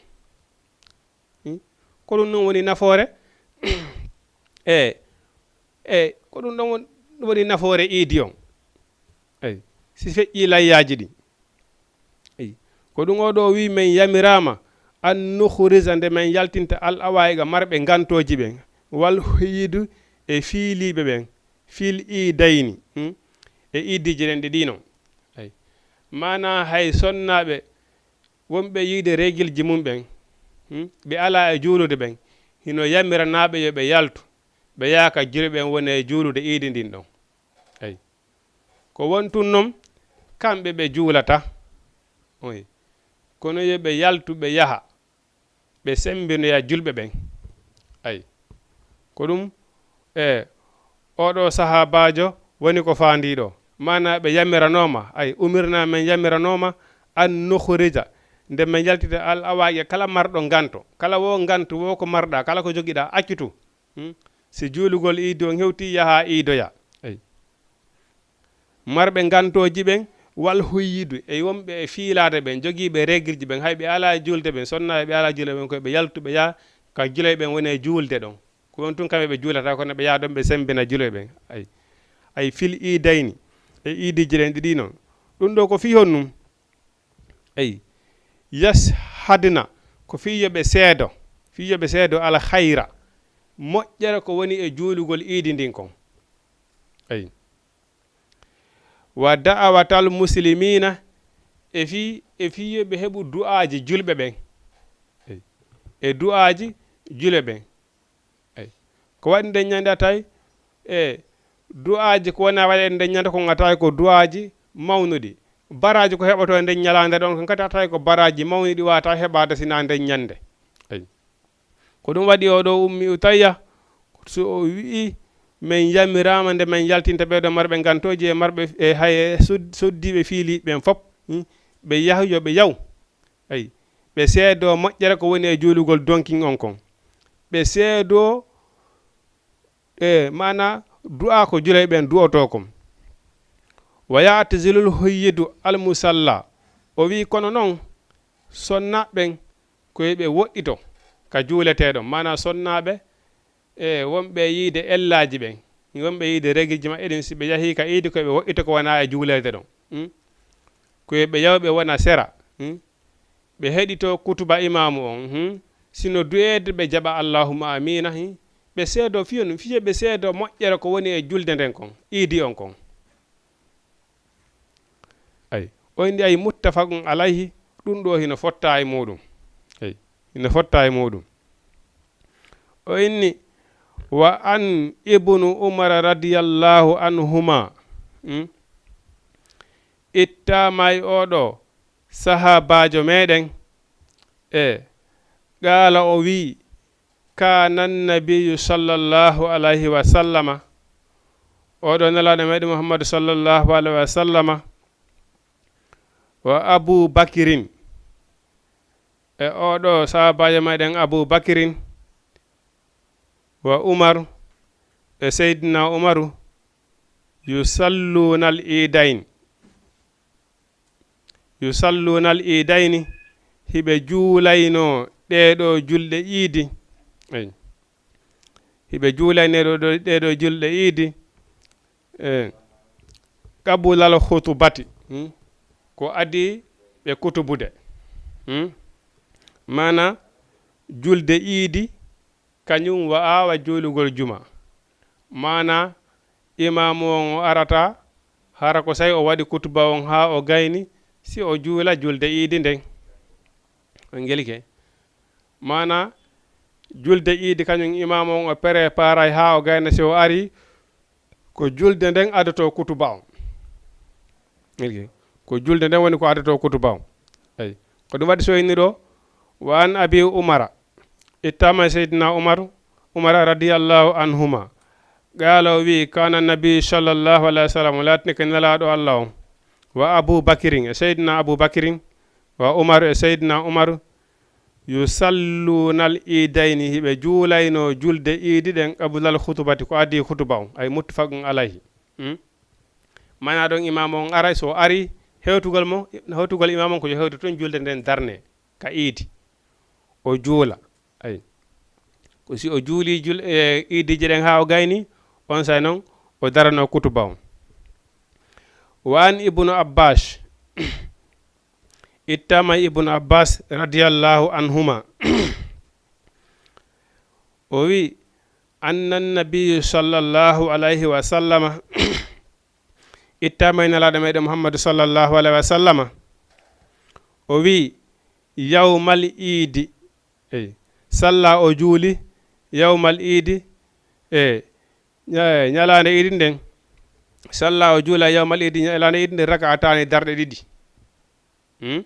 Hmm? Ko ɗum ɗon woni nafoore. E, e, ko ɗum ɗon woni, Ɗum woni nafoore iidi on. Eyi, si feƴƴii layyaaji ɗin. Eyi, ko ɗum oo ɗoo wii, men yamiraama an nukhrija, nde men yaltinta al awaa'iqa, marɓe ngantooji ɓen, wal huyyidu, e fiiliiɓe ɓen, fil iidayni, hmm? E iidiiji ɗen ɗiɗi non. Eyi, maanaa hay sonnaaɓe wonɓe yiide reegilji mum ɓen, hmm? Ɓe alaa e juulude ɓen, hino yamiranaaɓe yo ɓe yaltu, ɓe yaha ka juulɓe ɓen woni e juulude iidi ndin ɗon. Eyi. Ko won tun non, kamɓe ɓe juulata. Oy. Kono yo ɓe yaltu, ɓe yaha, ɓe sembinoya julɓe ɓen. Ay. Ko ɗum, e, oo ɗoo sahaabaajo woni ko faandii ɗoo. Maanaa ɓe yamiranooma, ay, umirnaa, men yamiranooma an nukhrija, nde men yaltita al awaa'iqa, kala marɗo nganto, kala wo nganto wo ko marɗaa, kala ko jogiɗaa, accu tun. Hmm? Si juulugol iidi on hewtii, yahaa iidoyaa. Eyi. Marɓe ngantooji ɓen, wal huyyidu, e wonɓe e fiilaade ɓen, jogiiɓe reegilji ɓen, hay ɓe alaa e juulde ɓen, sonnaaɓe ɓe alaa e juulde ɓen, ko ɓe yaltu ɓe yaha ka juulɓe ɓen woni e juulde ɗon. Ko on tun kamɓe ɓe juulata, kono ɓe yaha ɗon ɓe sembina juulɓe ɓen. Ay. Ay fil iidayni, e iidiiji ɗen ɗiɗi non. Ɗum ɗoo ko fii honɗum? Eyi, yashhadna, ko fii yo ɓe seedo, fii yo ɓe seedo al khayra, moƴƴere ko woni e juulugol iidi ndin kon. Eyi. Wa da'awatal muslimina, e fii, e fii yo ɓe heɓu du'aaji julɓe ɓen. Eyi. E du'aaji julɓe ɓen. Eyi. Ko waɗi nden ñande a tawi, e du'aaji ko woni a waɗa e nden ñande kon a tawi ko du'aaji mawnuɗi. Baraaji ko heɓotoo e nden ñalaande ɗon kon kadi a tawi ko baraaji mawnuɗi wata heɓaade sina nden ñande. Eyi. Ko ɗum waɗi oo ɗoo Ummi Utayya, so o wi'i, men yamiraama nde men yaltinta ɓee ɗoo marɓe ngantooji e marɓe e hay e sud-, soddiiɓe fiiliiɓe ɓen fof, hmm, ɓe yahu yo ɓe yaw. Eyi. Ɓe seedoo moƴƴere ko woni e juulugol donkin on kon. Ɓe seedoo, e, maanaa du'aa ko julay ɓen du'otoo kon. Wa ya'tazilul huyyidu al musalla. O wi'i, kono non, sonnaaɓe ɓen, ko yo ɓe woɗɗito ka juuletee ɗon. Maanaa sonnaaɓe, e, wonɓe yiide ellaaji ɓen, wonɓe yiide regilji maɓɓe ɗin, si ɓe yahii ka iidi, ko yo ɓe woɗɗito ko wona e juuleede ɗon. Hmm? Ko yo ɓe yaw ɓe wona sera. Hmm? Ɓe heɗitoo kutuba imaamu on. Hmm? Sino du'eede ɓe jaɓa allahumma amiina. Hmm? Ɓe seedoo fiyo ɗum, fiyo ɓe seedoo moƴƴere ko woni e julde nden kon, iidi on kon. Ay, o inni ay muttafaqun alayhi, ɗum ɗoo hino fotta e muuɗum. Ay, hino fotta e muuɗum. O inni, wa an ibnu Umar radiyallahu anhuma, hmm? Ittaama e oo ɗoo sahaabaajo meɗen, e qaala o wi'i, kaana nabiyyu sallallahu alayhi wa sallama, oo ɗoo Nelaaɗo meɗen Muhammadu sallallahu alayhi wa sallama, wa Abu Bakirin, e oo ɗoo sahaabaajo meɗen Abu Bakirin, wa Umar, e Seydina Umaru, yusalluuna al iidayn, yusalluuna al iidayni, hiɓe juulaynoo ɗee ɗoo julɗe iidi. Eyi. Hiɓe juulaynoo ɗoo, ɗoo, ɗee ɗoo julɗe iidi, e, qabulal khutubati, hmm? Ko adii ɓe kutubude. Hmm? Maanaa julde iidi, kañum wa'aa wa juulugol juma. Maanaa, imaamu on o arata, hara ko sey o waɗi kutuba on haa o gayni, si o juula julde iidi nden. On ngelike? Maanaa, julde iidi kañum imaamu on o préparay haa o gayna, si o ari, ko julde nden adotoo kutuba on. Ko julde nden woni ko adotoo kutuba on. Eyi. Ko ɗum waɗi so inni ɗoo, wa an Abi Umara, ittaama e Seydina Umar, Umara radiyallahu anhuma. Qaala, o wi'i, kaana nabi sallallahu alayhi wa sallam, o laatini ko Nelaaɗo Allah on. Wa Abu Bakirin, e Seydina Abu Bakirin, wa Umar, e Seydina Umar, yusalluuna al iidayni, hiɓe juulaynoo julde iidi ɗen, qabulal khutubati, ko adii khutuba on, ay muttafaqun alayhi. Hmm? Maanaa ɗon imaamu on aray, so o ari, hewtugol mo, hewtugol imaamu on ko yo hewtu tun julde nden darne ka iidi. O juula. Ay. Ko si o juuli jul-, e, iidiiji ɗen haa o gayni, on say non, o darano kutuba on. Wa an Ibnu Abbas, ittama Ibnu Abbas radiyallahu anhuma, o wi, anna nabiyu sallallahu alayhi wa sallama, ittama e Nelaaɗo meɗen Muhammadu sallallahu alayhi wa sallama, o wi, yawmal iidi, ey, salla, o juuli, yawmal iidi, e ña- ñalaande iidi nden, salla, o juula, yawmal iidi, ñalaande iidi nden, rakaataani, darɗe ɗiɗi. Hmm?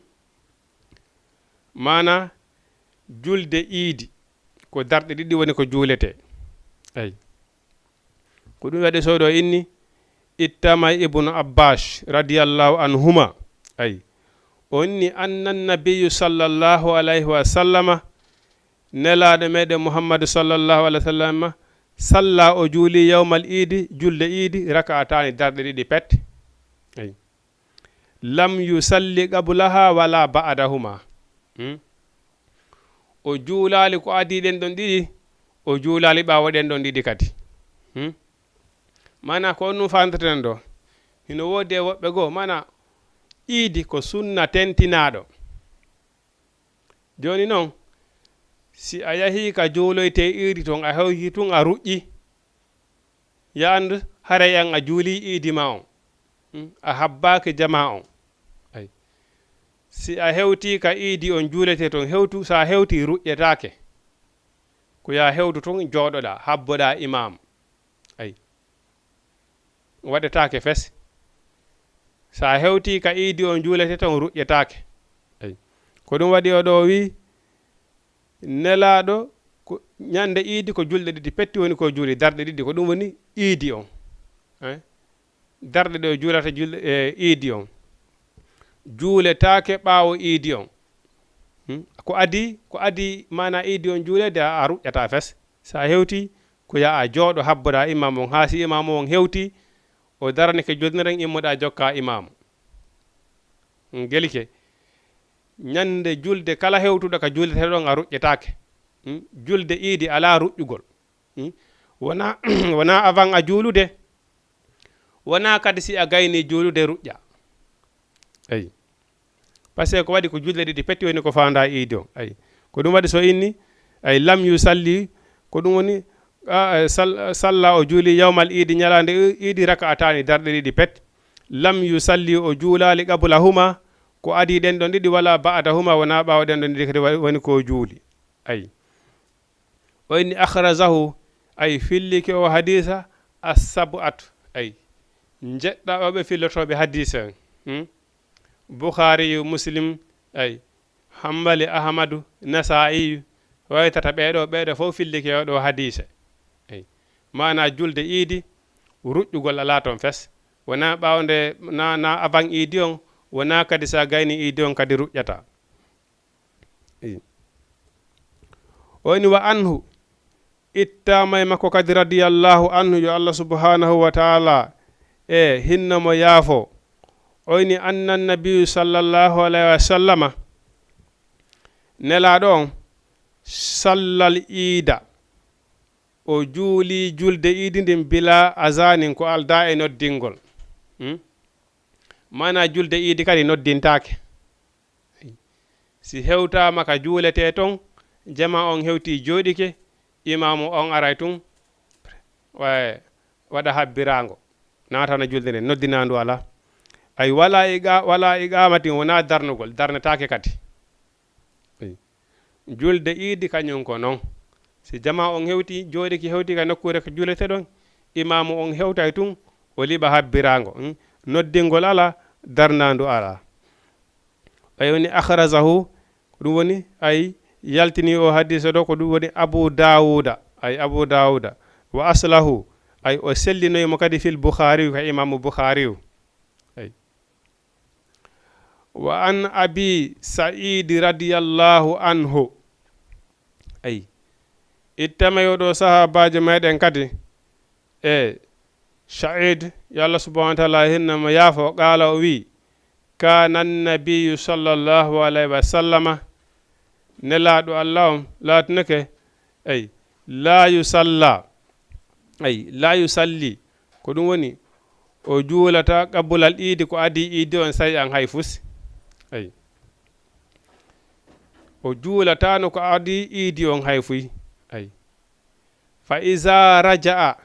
Maana, julde iidi ko darɗe ɗiɗi woni ko juuletee. Ay. Ko ɗum waɗi so ɗo inni, ittama Ibnu Abbas radiyallahu anhuma. Ay. O inni, anna nabiyu sallallahu alayhi wa sallama, Nelaaɗo meɗen Muhammadu sallallahu alayhi wa sallama, salla, o juuli, yawmal iidi, julde iidi, rakaataani, darɗe ɗiɗi pet. Ay. Lam yusalli qablaha wala ba'dahuma. Hmm? O juulaali ko adii ɗen ɗon ɗiɗi, o juulaali ɓaawo ɗen ɗon ɗiɗi kadi. Hmm? Maana ko on ɗum faandoten ɗo. Hino woodi e woɓɓe goo, maana iidi ko sunna tentinaaɗo. Jooni non, si a yahii ka juuloytee iidi ton, a hewtii tun, a ruƴƴi, ya anndu, haray an a juulii iidi maa on. Hmm? A habbaaki jamaa on. Ay. Si a hewtii ka iidi on juuletee ton, hewtu, so a hewtii, ruƴƴetaake. Ko ya hewtu ton, jooɗoɗaa, habboɗaa imaamu. Ay. Waɗetaake fes. So a hewtii ka iidi on juuletee ton, ruƴƴetaake. Ay. Ko ɗum waɗi o ɗo wi, Nelaaɗo, ko ñande iidi ko julɗe ɗiɗi petti woni ko juuli, darɗe ɗiɗi, ko ɗum woni iidi on. Eh? Darɗe ɗe o juulata julɗe, e, iidi on. Juuletaake ɓaawo iidi on. Hmm? Ko adii, ko adii maana iidi on juuleede, a, a ruƴƴataa fes. So a hewtii, ko ya a jooɗo habboɗaa imaamu on, haa si imaamu on hewtii, o daranike julde nden, immoɗaa jokkaa imaamu. Hmm, gelike. Ñande julde kala hewtuɗo ka juuletee ɗon, a ruƴƴetaake. Hmm? Julde iidi alaa ruƴƴugol. Hmm? Wonaa, wonaa avant a juulude, wonaa kadi si a gaynii juulude ruƴƴaa. Eyi. Parce que ko waɗi ko julde ɗiɗi petti woni ko faandaa iidi on. Eyi. Ko ɗum waɗi so inni, eyi, lam yusalli, ko ɗum woni, a, e, sal-, salla, o juuli yawmal iidi, ñalaande i-, iidi, rakaataani, darɗe ɗiɗi pet. Lam yusalli, o juulaali, qablahuma, ko adii ɗen ɗon ɗiɗi, wala ba'dahuma, wonaa ɓaawo ɗen ɗon ɗiɗi kadi wa-, woni ko juuli. Eyi. O inni akhrajahu, ay, fillike o hadiisa, as-sab'atu, ay, njeɗɗa o ɓe fillotooɓe hadiisa en. Hmm? Bukhaariyu, Muslim, ay, Hambali, Ahmadu, Nasaa'iyu, waytata ɓee ɗoo, ɓee ɗoo fof fillike o ɗoo hadiisa. Ay. Maanaa julde iidi, ruƴƴugol alaa toon fes. Wonaa ɓaawo nde, na, na avant iidi on, wonaa kadi so a gaynii iidi on kadi ruƴƴataa. Eyi. O inni wa anhu, ittaama e makko kadi radiyallahu anhu, yo Allah subhanahu wa ta'ala e hinno mo yaafo. O inni anna nabiyu sallallahu alayhi wa sallama, Nelaaɗo on, sallal iida, o juuli julde iidi ndin bila azanin, ko aldaa e noddingol. Hmm? Maanaa julde iidi kadi noddintaake. Si hewtaama ka juuletee ton, jamaa on hewtii jooɗike, imaamu on aray tun, wa-, waɗa habbiraango, naatana julde nden, noddinaandu alaa. Ay, walaa iqa-, walaa iqaamatin, wonaa darnugol, darnetaake kadi. Ay. Julde iidi kañum ko non. Si jamaa on hewtii, jooɗike hewtii ka nokkuure ko juuletee ɗon, imaamu on hewtay tun, o liɓa habbiraango, hmm? Noddingol alaa, darnaandu alaa. Ay woni akhrajahu, ko ɗum woni, ay, yaltini o hadiisa ɗo, ko ɗum woni Abu Daawuda, ay, Abu Daawuda. Wa aslahu, ay, o sellinoyi mo kadi fil Bukhaari, ka imaamu Bukhaari. Ay. Wa an Abi Sa'iid radiyallahu anhu. Ay. Ittama yo ɗo sahaabaajo meɗen kadi. E Sa'iid, yo Allah subhanahu wa ta'ala hinno mo yaafo, qaala o wi, kaana annabiyyu sallallahu alayhi wa sallama, Nelaaɗo Allah on laatunike, ay, laa yusalla, ay, laa yusalli, Ko ɗum woni, o juulata qabbulal iidi ko adii iidi on say an hay fusi. Ay. O juulataano ko adii iidi on hay fuy. Ay. Fa iza raja'a,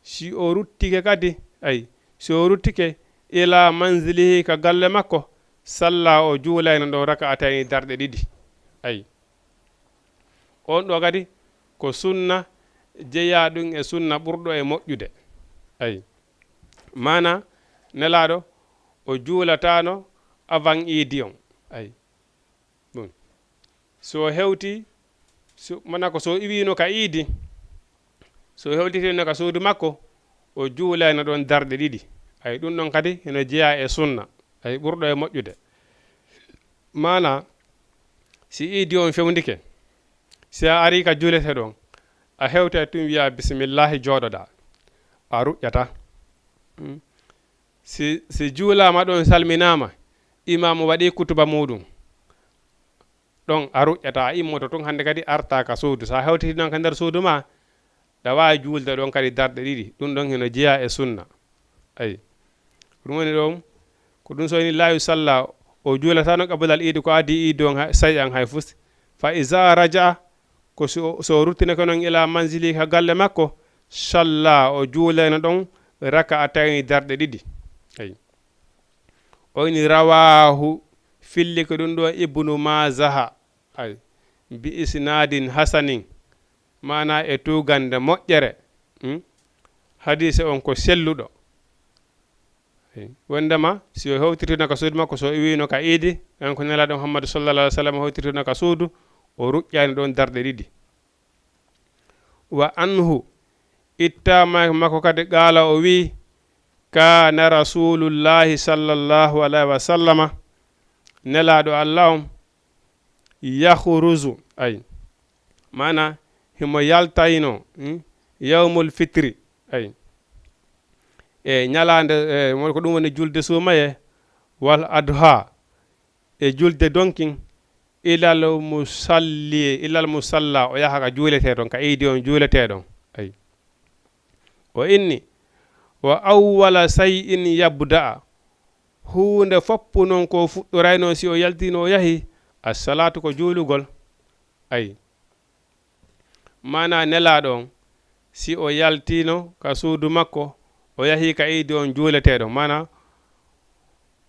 si o ruttike kadi, ay, si o ruttike ila manzilihi ka galle makko, salla o juulayno ɗon raka'atayni darɗe ɗiɗi. Ay. On ɗo kadi ko sunna jeyaa ɗum e sunna ɓurɗo e moƴƴude. Ay. Maana nelaaɗo o juulataano avant iidi on. Ay. Ɗum. So hewti, so, mana ko so iwiino ka iidi, so hewtitino ka suudu makko, o juulayno ɗon darɗe ɗiɗi. Ay, ɗum ɗon kadi hino jeyaa e sunna. Ay, ɓurɗo e moƴƴude. Maana, si iidi on fewndike, si a ari ka juulete ɗon, a hewtay tun wiya bisimillahi jooɗoɗa. A ruƴƴata. Mm. Si, si juulaama ɗon salminaama, imaamu waɗi kutuba muuɗum. Ɗon a ruƴƴata, a immoto tun hannde kadi arta ka suudu. Sa hewtiti non ka nder suudu ma, ɗa waawi juulde ɗon kadi darɗe ɗiɗi. Ɗum ɗon hino jeyaa e sunna. Ay. Ko ɗum woni ɗon, ko ɗum so woni laawi salla, o juulatano qabulal iidi ko adii iidi on hay, say an hay fus. Fa iza raja'a, ko so, so o ruttinake non ila manzili ka galle makko, salla o juulayno ɗon raka'atayni darɗe ɗiɗi. Ay. O ini rawaahu, filli ko ɗum ɗo Ibnu Maajaha, ay, bi isnaadin hasanin, maana e tuugande moƴƴere. Hmm? Hadiise on ko selluɗo. Ay, wondema, si o hewtitino ka suudu makko, so o iwino ka iidi, kanko Nelaaɗo Muhammadu sallallahu alaihi wasallam hewtitino ka suudu, o ruƴƴani ɗon darɗe ɗiɗi. Wa anhu, ittaama e makko kadi, qaala, o wi, kaana rasulullahi sallallahu alaihi wasallama, Nelaaɗo Allah on, yakhruju, ay, maana himo yaltayno, hmm, yawmul fitri, ay, e ñalaande, e, mo-, ko ɗum woni julde suumaye, wal adha, e julde donkin, ilal musalli, ilal musalla, o yaha ka juuletee ɗon, ka iidi on juuletee ɗon. Ay. O inni, wa awwala shay'in yabda'a, huunde foppu non ko fuɗɗorayno si o yaltino o yahi, as-salaatu ko juulugol. Ay. Maana Nelaaɗo on, si o yaltiino ka suudu makko, o yahii ka iidi on juuleteeɗo, maana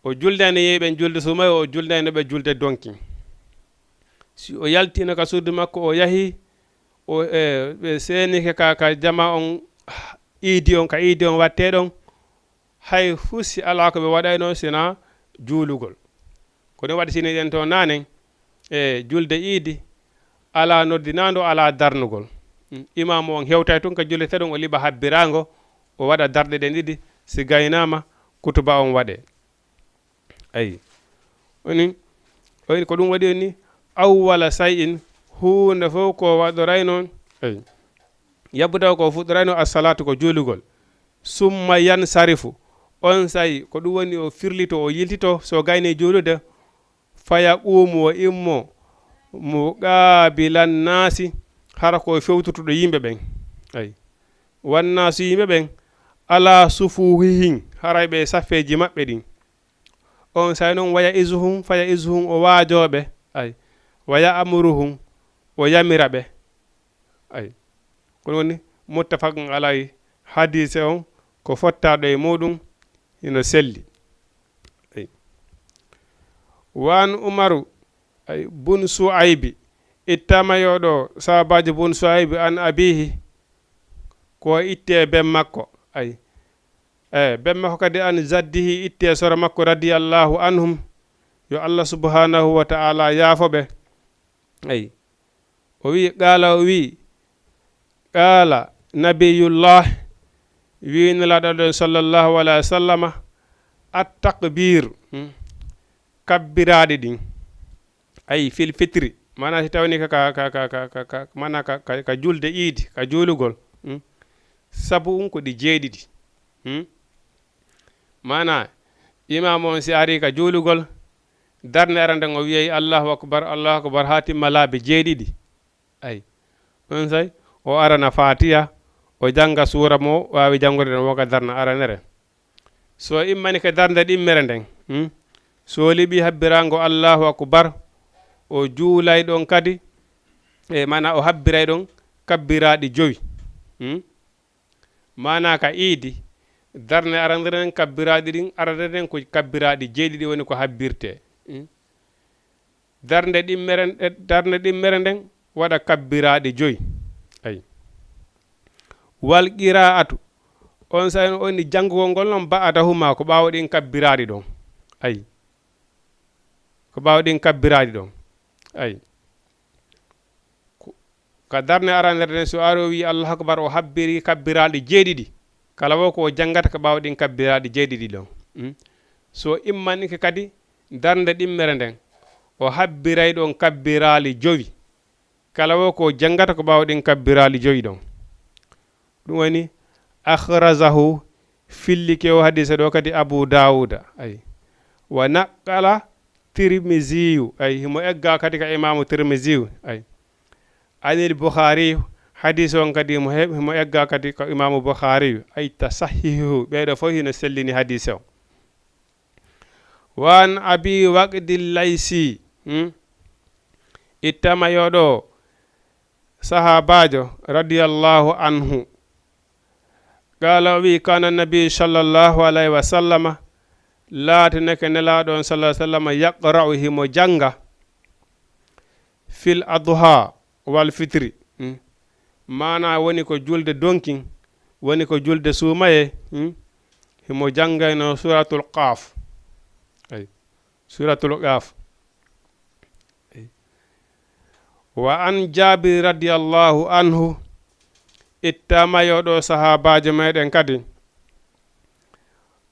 o juldani yimɓe julde suumaye, o juldani ɓe julde donki. Si o yaltiino ka suudu makko, o yahii, o, e, ɓe seenike ka, ka jama on, iidi on, ka iidi on wattee ɗon, hay fuu si alaa ko ɓe waɗayno sina juulugol. Ko ɗum waɗi sini ɗen to naanen, e julde iidi, alaa noddinaando, alaa darnugol. Mm, imaamu on hewtay tun ka julete ɗon, o liɓa habbiraango, o waɗa darɗe ɗen ɗiɗi, si gaynaama, kutuba on waɗee. Ayi. Oni, oyi, ko ɗum waɗi ni, awwala shay'in, huunde fof ko waɗorayno, ayi. Yabda ko fuɗɗorayno as-salaatu ko juulugol. Summa yansarifu. On say ko ɗum woni o firlito, o yiltito, so gayni juulude, fa yaquumu o immo, muqaabilan naasi, hara ko fewtutuɗo yimɓe ɓen. Ay. Wan naasu yimɓe ɓen, ala sufuuhihim, haray ɓe saffeeji maɓɓe ɗin. On say non, wa ya'izuhum, fa ya'izuhum, o waajooɓe, ay, wa ya'muruhum, o yamira ɓe. Ay. Ko ɗum woni muttafaqun alay, hadiise on ko fottaaɗo e muɗum, hino selli. Ay. Wa an Umaru, ay, bun Su'aybi, ittama yo ɗo, sahabaajo bun Su'aybi, an abiihi, ko ittee ben makko, ay. E, ben makko kadi an jaddihi ittee soro makko radiyallahu anhum. Yo Allah subhanahu wa ta'ala yaafo ɓe. Ay. O wi, qaala, o wi, qaala nabiyullah, wi Nelaaɗo ɗon sallallahu alaihi wa sallama, at takbir, hmm, kabbiraaɗi ɗin. Ay, fil fitri, maana si tawni ka, ka, ka, maana ka, ka, ka julde iidi, ka juulugol, hmm? Sabu un ko ɗi jeeɗiɗi, hmm? Maana, imaamu on si ari ka juulugol, darnde arande o wiyay, "Allahu akbar, Allahu akbar," haa timma laabi jeeɗiɗi. Ay, on say, o arana Faatiya, O jannga suura mo waawi janngude ɗon wonka darna aranere. So immani ka darnde ɗimmere nden, hmm? So liɓi habbiraango Allahu Akbar, o juulay ɗon kadi, e maana o habbiray ɗon kabbiraaɗi jowi. Hmm? Maana ka iidi, darnde aranere nden kabbiraaɗi ɗin, aranere nden ko kabbiraaɗi jeeɗiɗi woni ko habbirtee. Hmm? Darnde ɗimmere, darnde ɗimmere nden waɗa kabbiraaɗi joyi. Ay. Wal qiraa'atu, on sa'in on ni janngugol ngol non ba'dahuma ko ɓaawo ɗin kabbiraaɗi ɗon. Ay. Ko ɓaawo ɗin kabbiraaɗi ɗon. Ay. Ko, ka darnde aranere nden so ari o wi'i Allahu Akbar o habbiri kabbiraaɗi jeeɗiɗi. Kala wo ko o janngata ko ɓaawo ɗin kabbiraaɗi jeeɗiɗi ɗon. Hmm? So immanike kadi darnde ɗimmere nden, o habbiray ɗon kabbiraali jowi. Kala wo ko janngata ko ɓaawo ɗin kabbiraali jowi ɗon. Ɗum woni, akhrajahu, fillike o hadiisa ɗo kadi Abu Dawuda. Ay. Wa naqala Tirmiziyu. Ay, himo egga kadi ka Imaamu Tirmiziyu. Ay. Anil Bukhari, hadiisa on kadi himo he-, himo egga kadi ka Imaamu Bukhari. Ay, tasahihu. Ɓeeɗo fof hino sellini hadiisa on. Wa an Abi Waqdi Laysi, hmm? Ittama yo ɗo sahaabaajo radiyallahu anhu. Qaala o wi'i, kaana nabi sallallahu alayhi wa sallama, laatinake Nelaaɗo on sallallahu alayhi wa sallama, yaqra'u, himo jannga, fil adha wal fitri. Hmm? Maana woni ko julde donkin, woni ko julde suumaye. Hmm? Himo janngayno Suuratul Qaaf. Ay. Suuratul Qaaf. Ay. Wa an Jaabir radiyallahu anhu, ittama yo ɗo sahaabaajo meɗen kadi.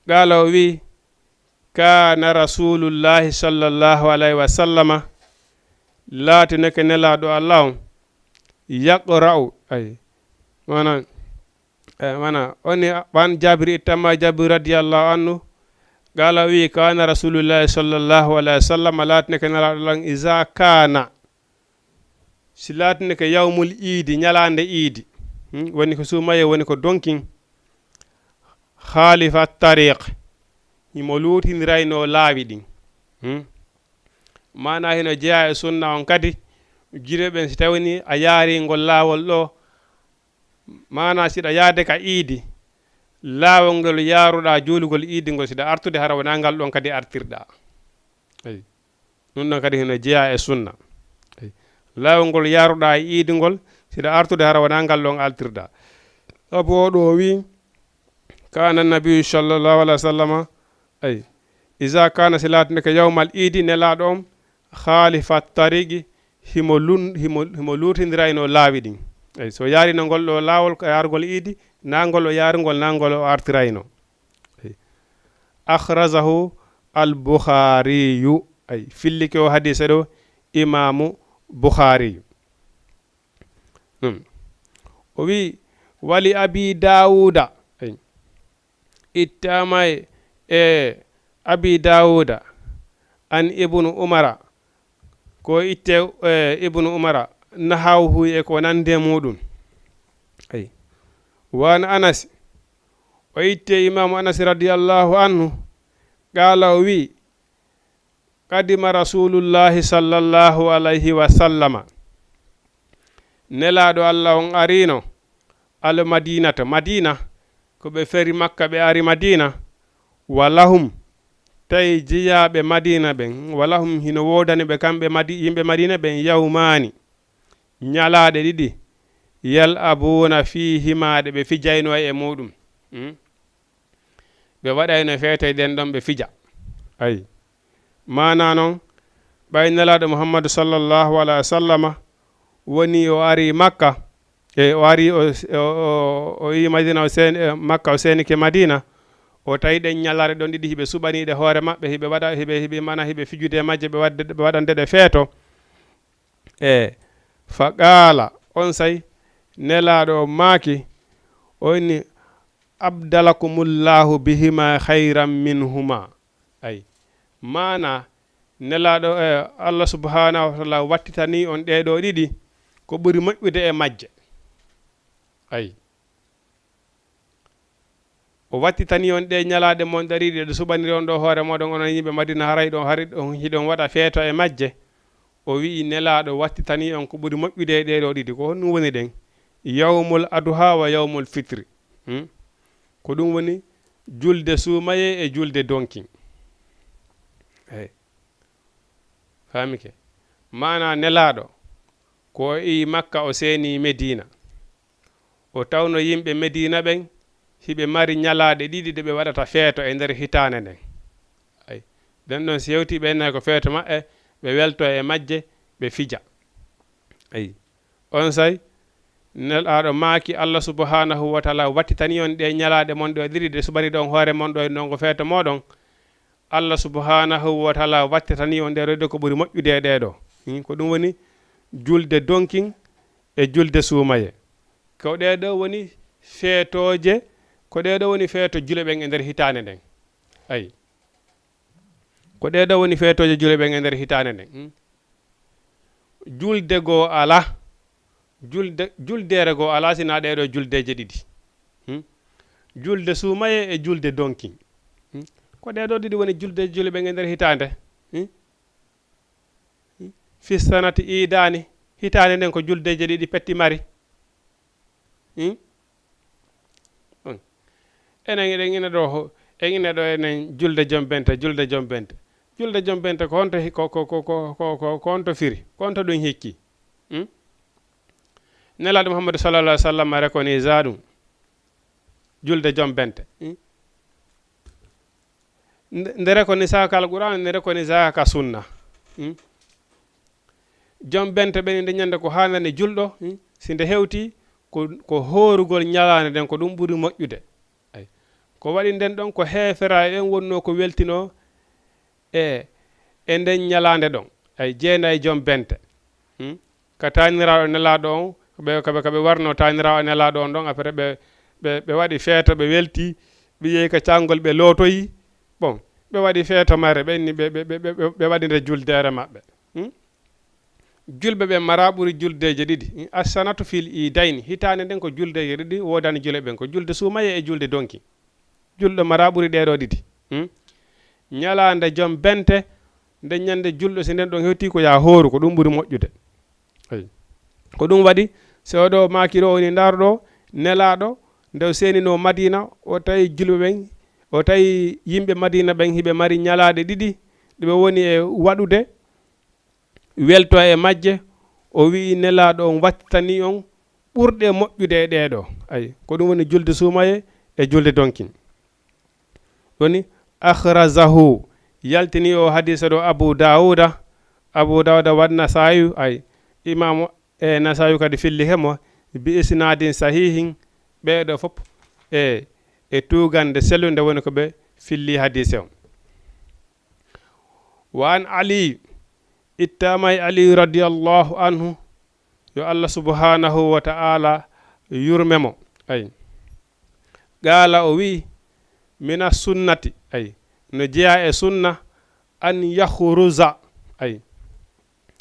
Qaala o wi'i, kaana Rasuulullaahi sallallaahu alayhi wa sallama, laatinake Nelaaɗo Allah on, yaqra'u, ay, maanaam, eh, maanaam, on ni, ɓan Jaabir ittamma Jaabir radiyallaahu anhu, qaala o wi'i, kaana Rasuulullaahi sallallaahu alayhi wa sallama, laatinake Nelaaɗo Allah on, iza kaana, si laatinike yawmul iidi, ñalaande iidi, hmm, woni ko suumaye, woni ko donkin, khaalifa tariq, himo luutindirayno laawi ɗin. Hmm. Maana hino jeyaa e sunna on kadi, juulɓe ɓen si tawii ni a yaari ngol laawol ɗo, maana siɗa yaade ka iidi, laawol ngol yaaruɗaa juulugol iidi ngol siɗa artude hara wonaa ngal ɗon kadi artirɗaa. Eyi. Ɗum ɗon kadi hino jeyaa e sunna. Eyi. Laawol ngol yaaruɗaa e iidi ngol, siɗa artude hara wonaa ngal ɗon artirɗaa. Sabu oo ɗoo o wi'i, kaana nabiyu sallallahu alayhi wa sallama, eyi, iza kaana, si laatinike yawmal iidi, Nelaaɗo on, khaalifa tariqi, himo lun-, himo, himo luutindirayno laawi ɗin. Eyi, so yaarino ngol ɗoo laawol ko yaarugol iidi, naa ngol o yaarungol, naa ngol o artirayno. Eyi. Akhrajahu al Bukhariyu. Ay, fillike o hadiisa ɗo Imaamu Bukhariyu. Hmm. O wi'i, wali Abi Dawuda. Ay. Ittama e Abi Dawuda an Ibnu Umara. Ko itte, eh, Ibnu Umara, nahawhu e ko nandi e muɗum. Ay. Wa an Anas, o itte Imaamu Anas radiyallahu anhu, qaala o wi'i, qadima Rasulullahi sallallahu alayhi wa sallama. Nelaaɗo Allah on ariino, al Madinata, Madina, ko ɓe feri Makka, ɓe ari Madina, wa lahum, tawi jiyaaɓe Madina ɓen, wa lahum, hino woodani ɓe kamɓe Madi-, yimɓe Madina ɓen, yawmaani, ñalaaɗe ɗiɗi, yal'abuuna fiihimaa, ɗe ɓe fijayno e muɗum. Hmm? Ɓe waɗayno feete ɗen ɗon ɓe fija. Ayi. Maana non, ɓay Nelaaɗo Muhammadu sallallahu alayhi wa sallama woni o ari Makka, e o ari o, o, o, o yi Madina, o seen-, e Makka, o seenike Madina, o tawi ɗen ñalaare ɗon ɗiɗi hiɓe suɓaniiɗe hoore maɓɓe, hiɓe waɗa, hiɓe, hiɓe, maana hiɓe fijude e majje, ɓe waɗde, ɓe waɗande ɗe feeto. E fa qaala, on say Nelaaɗo on maaki, o inni, abdalakumullahu bihima khayran minhuma. Ay, maana, Nelaaɗo, e, Allah subhanahu wa ta'ala wattitanii on ɗee ɗoo ɗiɗi ko ɓuri moƴƴude e majje. Ay. O wattitanii on ɗee ñalaaɗe mon ɗe ɗiɗi ɗe suɓaniron ɗoo hoore mooɗon, onon yimɓe Madina, haray ɗon, hari ɗon, hiɗon waɗa feeto e majje. O wi'i, Nelaaɗo wattitanii on ko ɓuri moƴƴude e ɗee ɗoo ɗiɗi. Ko honɗum woni ɗen? Yawmul Adha wa yawmul fitri. Hmm? Ko ɗum woni julde suumayee e julde donkin. Eey. Faamike? Maanaa Nelaaɗo, ko o iwi Makka, o seeni Mediina. O tawno yimɓe Mediina ɓen, hiɓe mari ñalaaɗe ɗiɗi ɗe ɓe waɗata feeto e nder hitaande nden. Ay. Nden ɗon, si hewtii ɓe, nayi ko feeto maɓɓe, ɓe welto e majje, ɓe fija. Ay. Onsay, Nelaaɗo maaki, Allah subhanahu wa taala wattitanii on ɗee ñalaaɗe mon ɗoo ɗiɗi ɗe suɓaniɗon hoore mon ɗoo, non ko feeto mooɗon. Allah subhanahu wa taala wattitanii on ɗee ɗoo ko ɓuri moƴƴude e ɗee ɗoo. Hmm, ko ɗum woni julde donkin e julde suumayee. Ko ɗee ɗoo woni feetooje, ko ɗee ɗoo woni feeto juulɓe ɓen e nder hitaande nden. Ayi. Ko ɗee ɗoo woni feetooje juulɓe ɓen e nder hitaande nden. Hmm. Julde goo alaa. Julde, juldeere goo alaa sinaa ɗee ɗoo juldeeje ɗiɗi. Hmm? Julde suumayee e julde donkin. Hmm? Ko ɗee ɗoo ɗiɗi woni juldeeje juulɓe ɓen e nder hitaande. Hmm? Hmm? Fi sanati iidaani. Hitaande nden ko juldeeje ɗiɗi petti mari. Hmm? Bon. Enen eɗen ina ɗoo, en ina ɗoo enen julde Joom Bente, julde Joom Bente. Julde Joom Bente ko honto hi-, ko, ko honto firi? Ko honto ɗum hikki? Hmm? Nelaaɗo Muhammadu sallallahu alaihi wasallam rekonii za ɗum. Julde Joom Bente. Hmm? Nde, nde rekonii sa ka Alqur'aan, nde rekonii za ka sunna. Hmm? Joom Bente ɓen nde ñande ko haanani julɗo, hmm? Si nde hewtii ko, ko hoorugol ñalaande nden, ko ɗum ɓuri moƴƴude. Ay. Ko waɗi nden ɗon ko heeferaaɓe ɓen wonnoo ko weltinoo e, e nden ñalaande ɗon. Ay, jeenay Joom Bente. Hmm? Ka taaniraaɗo Nelaaɗo on, ɓe, ka ɓe, ka ɓe warnoo taaniraaɗo Nelaaɗo on ɗon, après ɓe, ɓe, ɓe waɗi feeto, ɓe weltii, ɓe yehi ka caangol, ɓe lootoyi. Bon, ɓe waɗi feeto mare, ɓe inni ɓe, ɓe, ɓe, ɓe, ɓe waɗi nde juldeere maɓɓe. Hmm? Julɓe ɓen maraa ɓuri juldeeje ɗiɗi. Hmm? Assanatu fil iidayni. Hitaande nden ko juldeeje ɗiɗi woodani julɓe ɓen, ko julde suumayee e julde donki. Julɗo maraa ɓuri ɗee ɗoo ɗiɗi. Hmm? Ñalaande Joom Bente, nden ñande julɗo, si nden ɗon hewtii ko yaa hooru, ko ɗum ɓuri moƴƴude. Ayi. Ko ɗum waɗi, si o ɗoo maaki ɗoo woni ndaar ɗoo, Nelaaɗo, nde o seeninoo Madiina, o tawi julɓe ɓen, o tawi yimɓe Madiina ɓen hiɓe mari ñalaaɗe ɗiɗi, ɗe ɓe woni e waɗude, welto e majje, o wi'i Nelaaɗo on wattitanii on ɓurɗe moƴƴude e ɗee ɗoo. Ayi, ko ɗum woni julde suumayee e julde donkin. Woni, akhrajahu, yaltini o hadiisa ɗoo Abu Daawuda, Abu Daawuda wa Nasaa'i, ayi, Imaamu, e Nasaa'i kadi filli hemo, bi isnaadin sahiihin, ɓee ɗoo fof e, e tuugannde sellunde woni ko ɓe filli hadiise on. Wa an Ali, ittaama e Ali radiyallahu anhu, yo Allah subhanahu wa ta'ala yurme mo. Ay. Qaala, o wi'i, mina sunnati, ay, no jeyaa e sunna, an yakhruja, ay,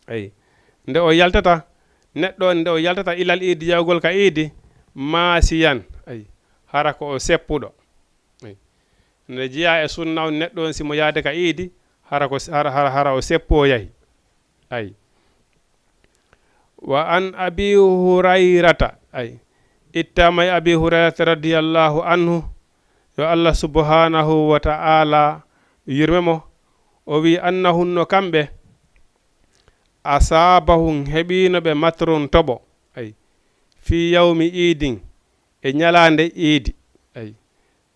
ay, nde o yaltata, neɗɗo on nde o yaltata ilal iidi, yahugol ka iidi, maasiyan, ay, hara ko o seppuɗo. Ay. Nde jeyaa e sunna on, neɗɗo on si mo yaade ka iidi, hara ko, hara, hara, hara o seppo o yahi. Ay. Wa an Abi Hurayrata, ay, ittaama e Abi Hurayrata radiyallahu anhu, yo Allah subhanahu wa ta'ala yurme mo, o wi'i, annahum, no kamɓe, asaabahum, heɓiino ɓe, matrun, toɓo, ay, fii yawmi iidin, e ñalaande iidi, ay.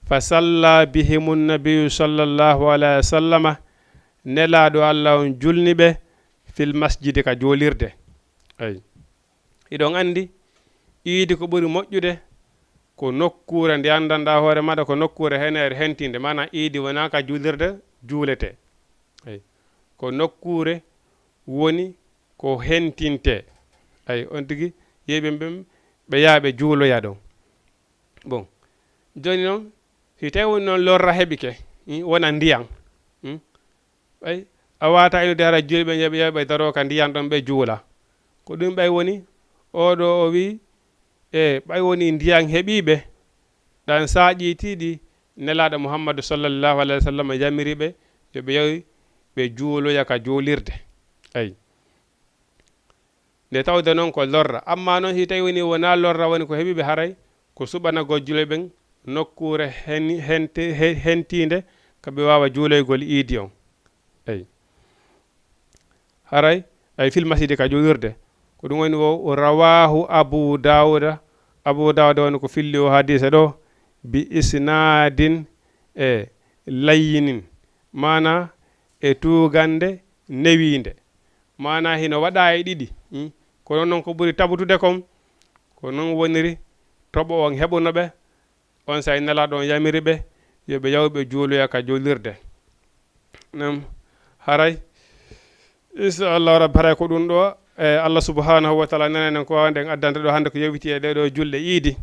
Fa salla bihimu nnabiyu sallallahu alayhi wa sallama, Nelaaɗo Allah on julni ɓe fil masjidi, ka juulirde. Ay. Hiɗon anndi, iidi ko ɓuri moƴƴude ko nokkuure nde anndanɗaa hoore maaɗa, ko nokkuure heneere hentinde, maanaa iidi wonaa ka juulirde juuletee. Ay. Ko nokkuure woni ko hentintee. Ay, on tigi, yeeɓe ɓen, ɓe yaha ɓe juuloya ɗon. Bon, jooni noon, si tawi woni noon lorra heɓike, hmm, wona ndiyan, hmm, ɓay a waata inude hara julɓe ɓe, ɓe, ɓe daroo ka ndiyan ɗon, ɓe juula. Ko ɗum ɓay woni, oo ɗoo o wi'i, e ɓay woni ndiyan heɓii ɓe, ɗan saaƴiitii ɗi, Nelaaɗo Muhammadu sallallahu alayhi wa sallam yamiri ɓe yo ɓe yawi ɓe juuloya ka juulirde. Ay. Nde tawde noon ko lorra. Amma noon, si tawi woni wonaa lorra woni ko heɓi ɓe, haray ko suɓanagol juulɓe ɓen nokkuure hen-, henti-, he-, hentiinde ka ɓe waawa juuloygol iidi on. Ay. Haray, ay, fil masjidi, ka juulirde. Ko ɗum woni o, o rawaahu Abu Daawuda. Abu Daawuda woni ko filli o hadiisa ɗo, bi isnaadin e layyinin. Maana e tuugande newiinde. Maana hino waɗa e ɗiɗi. Hmm? Kono noon ko ɓuri tabutude kon, ko noon woniri toɓo on heɓuno ɓe. On saa'i Nelaaɗo on yamiri ɓe yo ɓe yaw ɓe juuloya ka juulirde. Nam, haray, insha Allahu Rabbi, haray ko ɗum ɗo, e, Allah subhanahu wa taala nenen en ko waawde en addande ɗo hannde ko yowiti e ɗee ɗo julɗe iidi.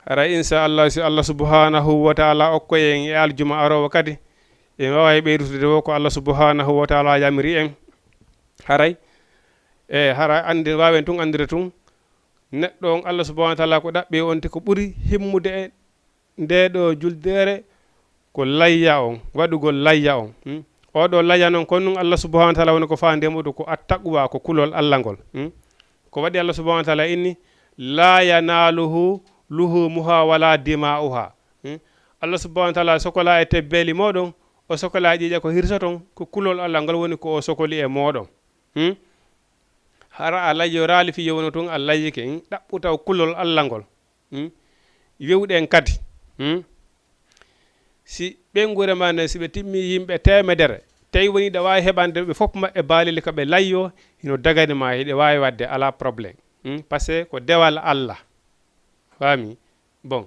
Haray, insha Allah, si Allah subhanahu wa taala okkoy en e aljuma aroowo kadi, en waaway ɓeydude wo ko Allah subhanahu wa taala yamiri en. Haray, e, haray anndi, waawen tun anndude tun, neɗɗo on Allah subhanahu wa taala ko ɗaɓɓi on ti ko ɓuri himmude e ndee ɗo juldeere ko layya on, waɗugol layya on. Hmm? Oo ɗo layya noon, ko ɗum Allah subhanahu wa taala woni ko faande muɗum ko attaqwa, ko kulol Allah ngol. Hmm? Ko waɗi Allah subhanahu wa taala inni, "Laa yanaaluhu luhumuha wala dima'uha." Hmm? Allah subhanahu wa taala sokola e tebbeeli mooɗon, o sokola e ƴiiƴe ko hirsoton, ko kulol Allah ngol woni ko o sokoli e mooɗon. Hmm? Hara a layyoraali fii yo wonu tun a layyike, hmm? Ɗaɓɓu taw kulol Allah ngol. Hmm? Wewɗen kadi. Hmm? Si ɓeynguure maa nden, si ɓe timmi yimɓe teemedere, tawi woni ɗa waawi heɓande ɓe fof maɓɓe baaleli ka ɓe layyo, hino dagani ma, hiɗe waawi waɗde, alaa problème. Hmm? Parce que ko dewal Allah. Faami? Bon.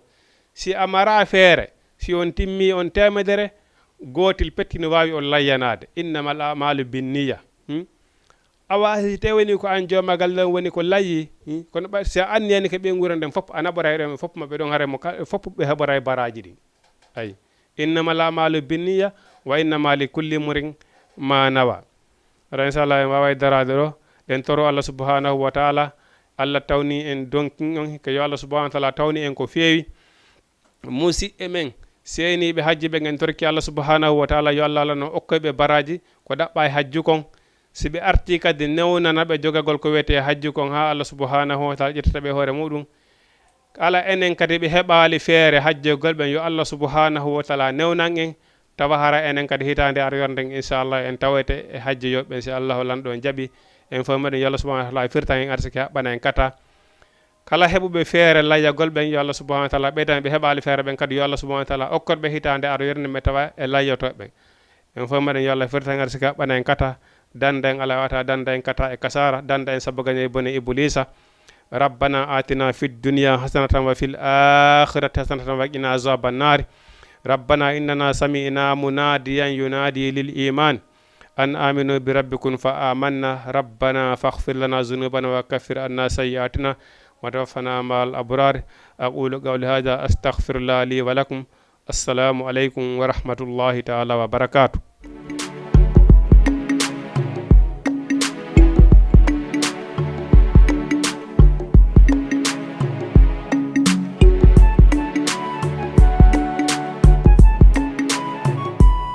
Si a maraa feere, si on timmi on teemedere, gootel petti no waawi on layyanaade. Innamal a'maalu binniya. Hmm? Awa, si tawii woni ko an joomagal ɗon woni ko layyi, hmm? Kono ɓay, si a anniyani ka ɓeynguure nden fof, a naɓoray ɗon fof maɓɓe ɗon, haray mo ka-, fof ɓe heɓoray baraaji ɗin. Ay. Innamal a'maalu binniya, wa innama li kulli imri'in ma nawa. Hara, inshallah, en waaway daraade ɗo. Ɗen toro Allah subhanahu wa taala, Allah tawni en donkin on, ko yo Allah subhanahu wa taala tawni en ko feewi. Musiɓɓe men, seeniiɓe hajju ɓe, en torki Allah subhanahu wa taala, yo Allah, Allah no okkoy ɓe baraaji ko ɗaɓɓa e hajju kon. Si ɓe artii kadi, newnana ɓe jogagol ko wiyetee hajju kon, haa Allah subhanahu wa taala ƴettata ɓe hoore muɗum. Kala enen kadi ɓe heɓaali feere hajjogol ɓen, yo Allah subhanahu wa taala newnan en, tawa hara enen kadi hitaande arorde nden, inshallah, en tawete e hajjoyooɓe ɓen, si Allah lanɗo on jaɓi. En fof meɗen, yo Allah subhanahu wa taala firtan en arsike, haɓɓana en kata. Kala heɓuɓe feere layyagol ɓen, yo Allah subhanahu wa taala ɓeydan ɓe heɓaali feere ɓen kadi, yo Allah subhanahu wa taala okkor ɓe hitaande arorde nden ɓe tawa e layyotooɓe ɓen. En fof meɗen, yo Allah firtan arsike, haɓɓana en kata, danda en alaa wata, danda en kata e kasaara, danda en sabu gañe e bone Ibuliisa. ربنا آتنا في الدنيا حسنة وفي الآخرة حسنة وقنا عذاب النار. ربنا إننا سمعنا مناديا ينادي للإيمان أن آمنوا بربكم فآمنا. ربنا فاغفر لنا ذنوبنا وكفر عنا سيئاتنا وتوفنا مع الأبرار. أقول قولي هذا، أستغفر الله لي ولكم. السلام عليكم ورحمة الله تعالى وبركاته.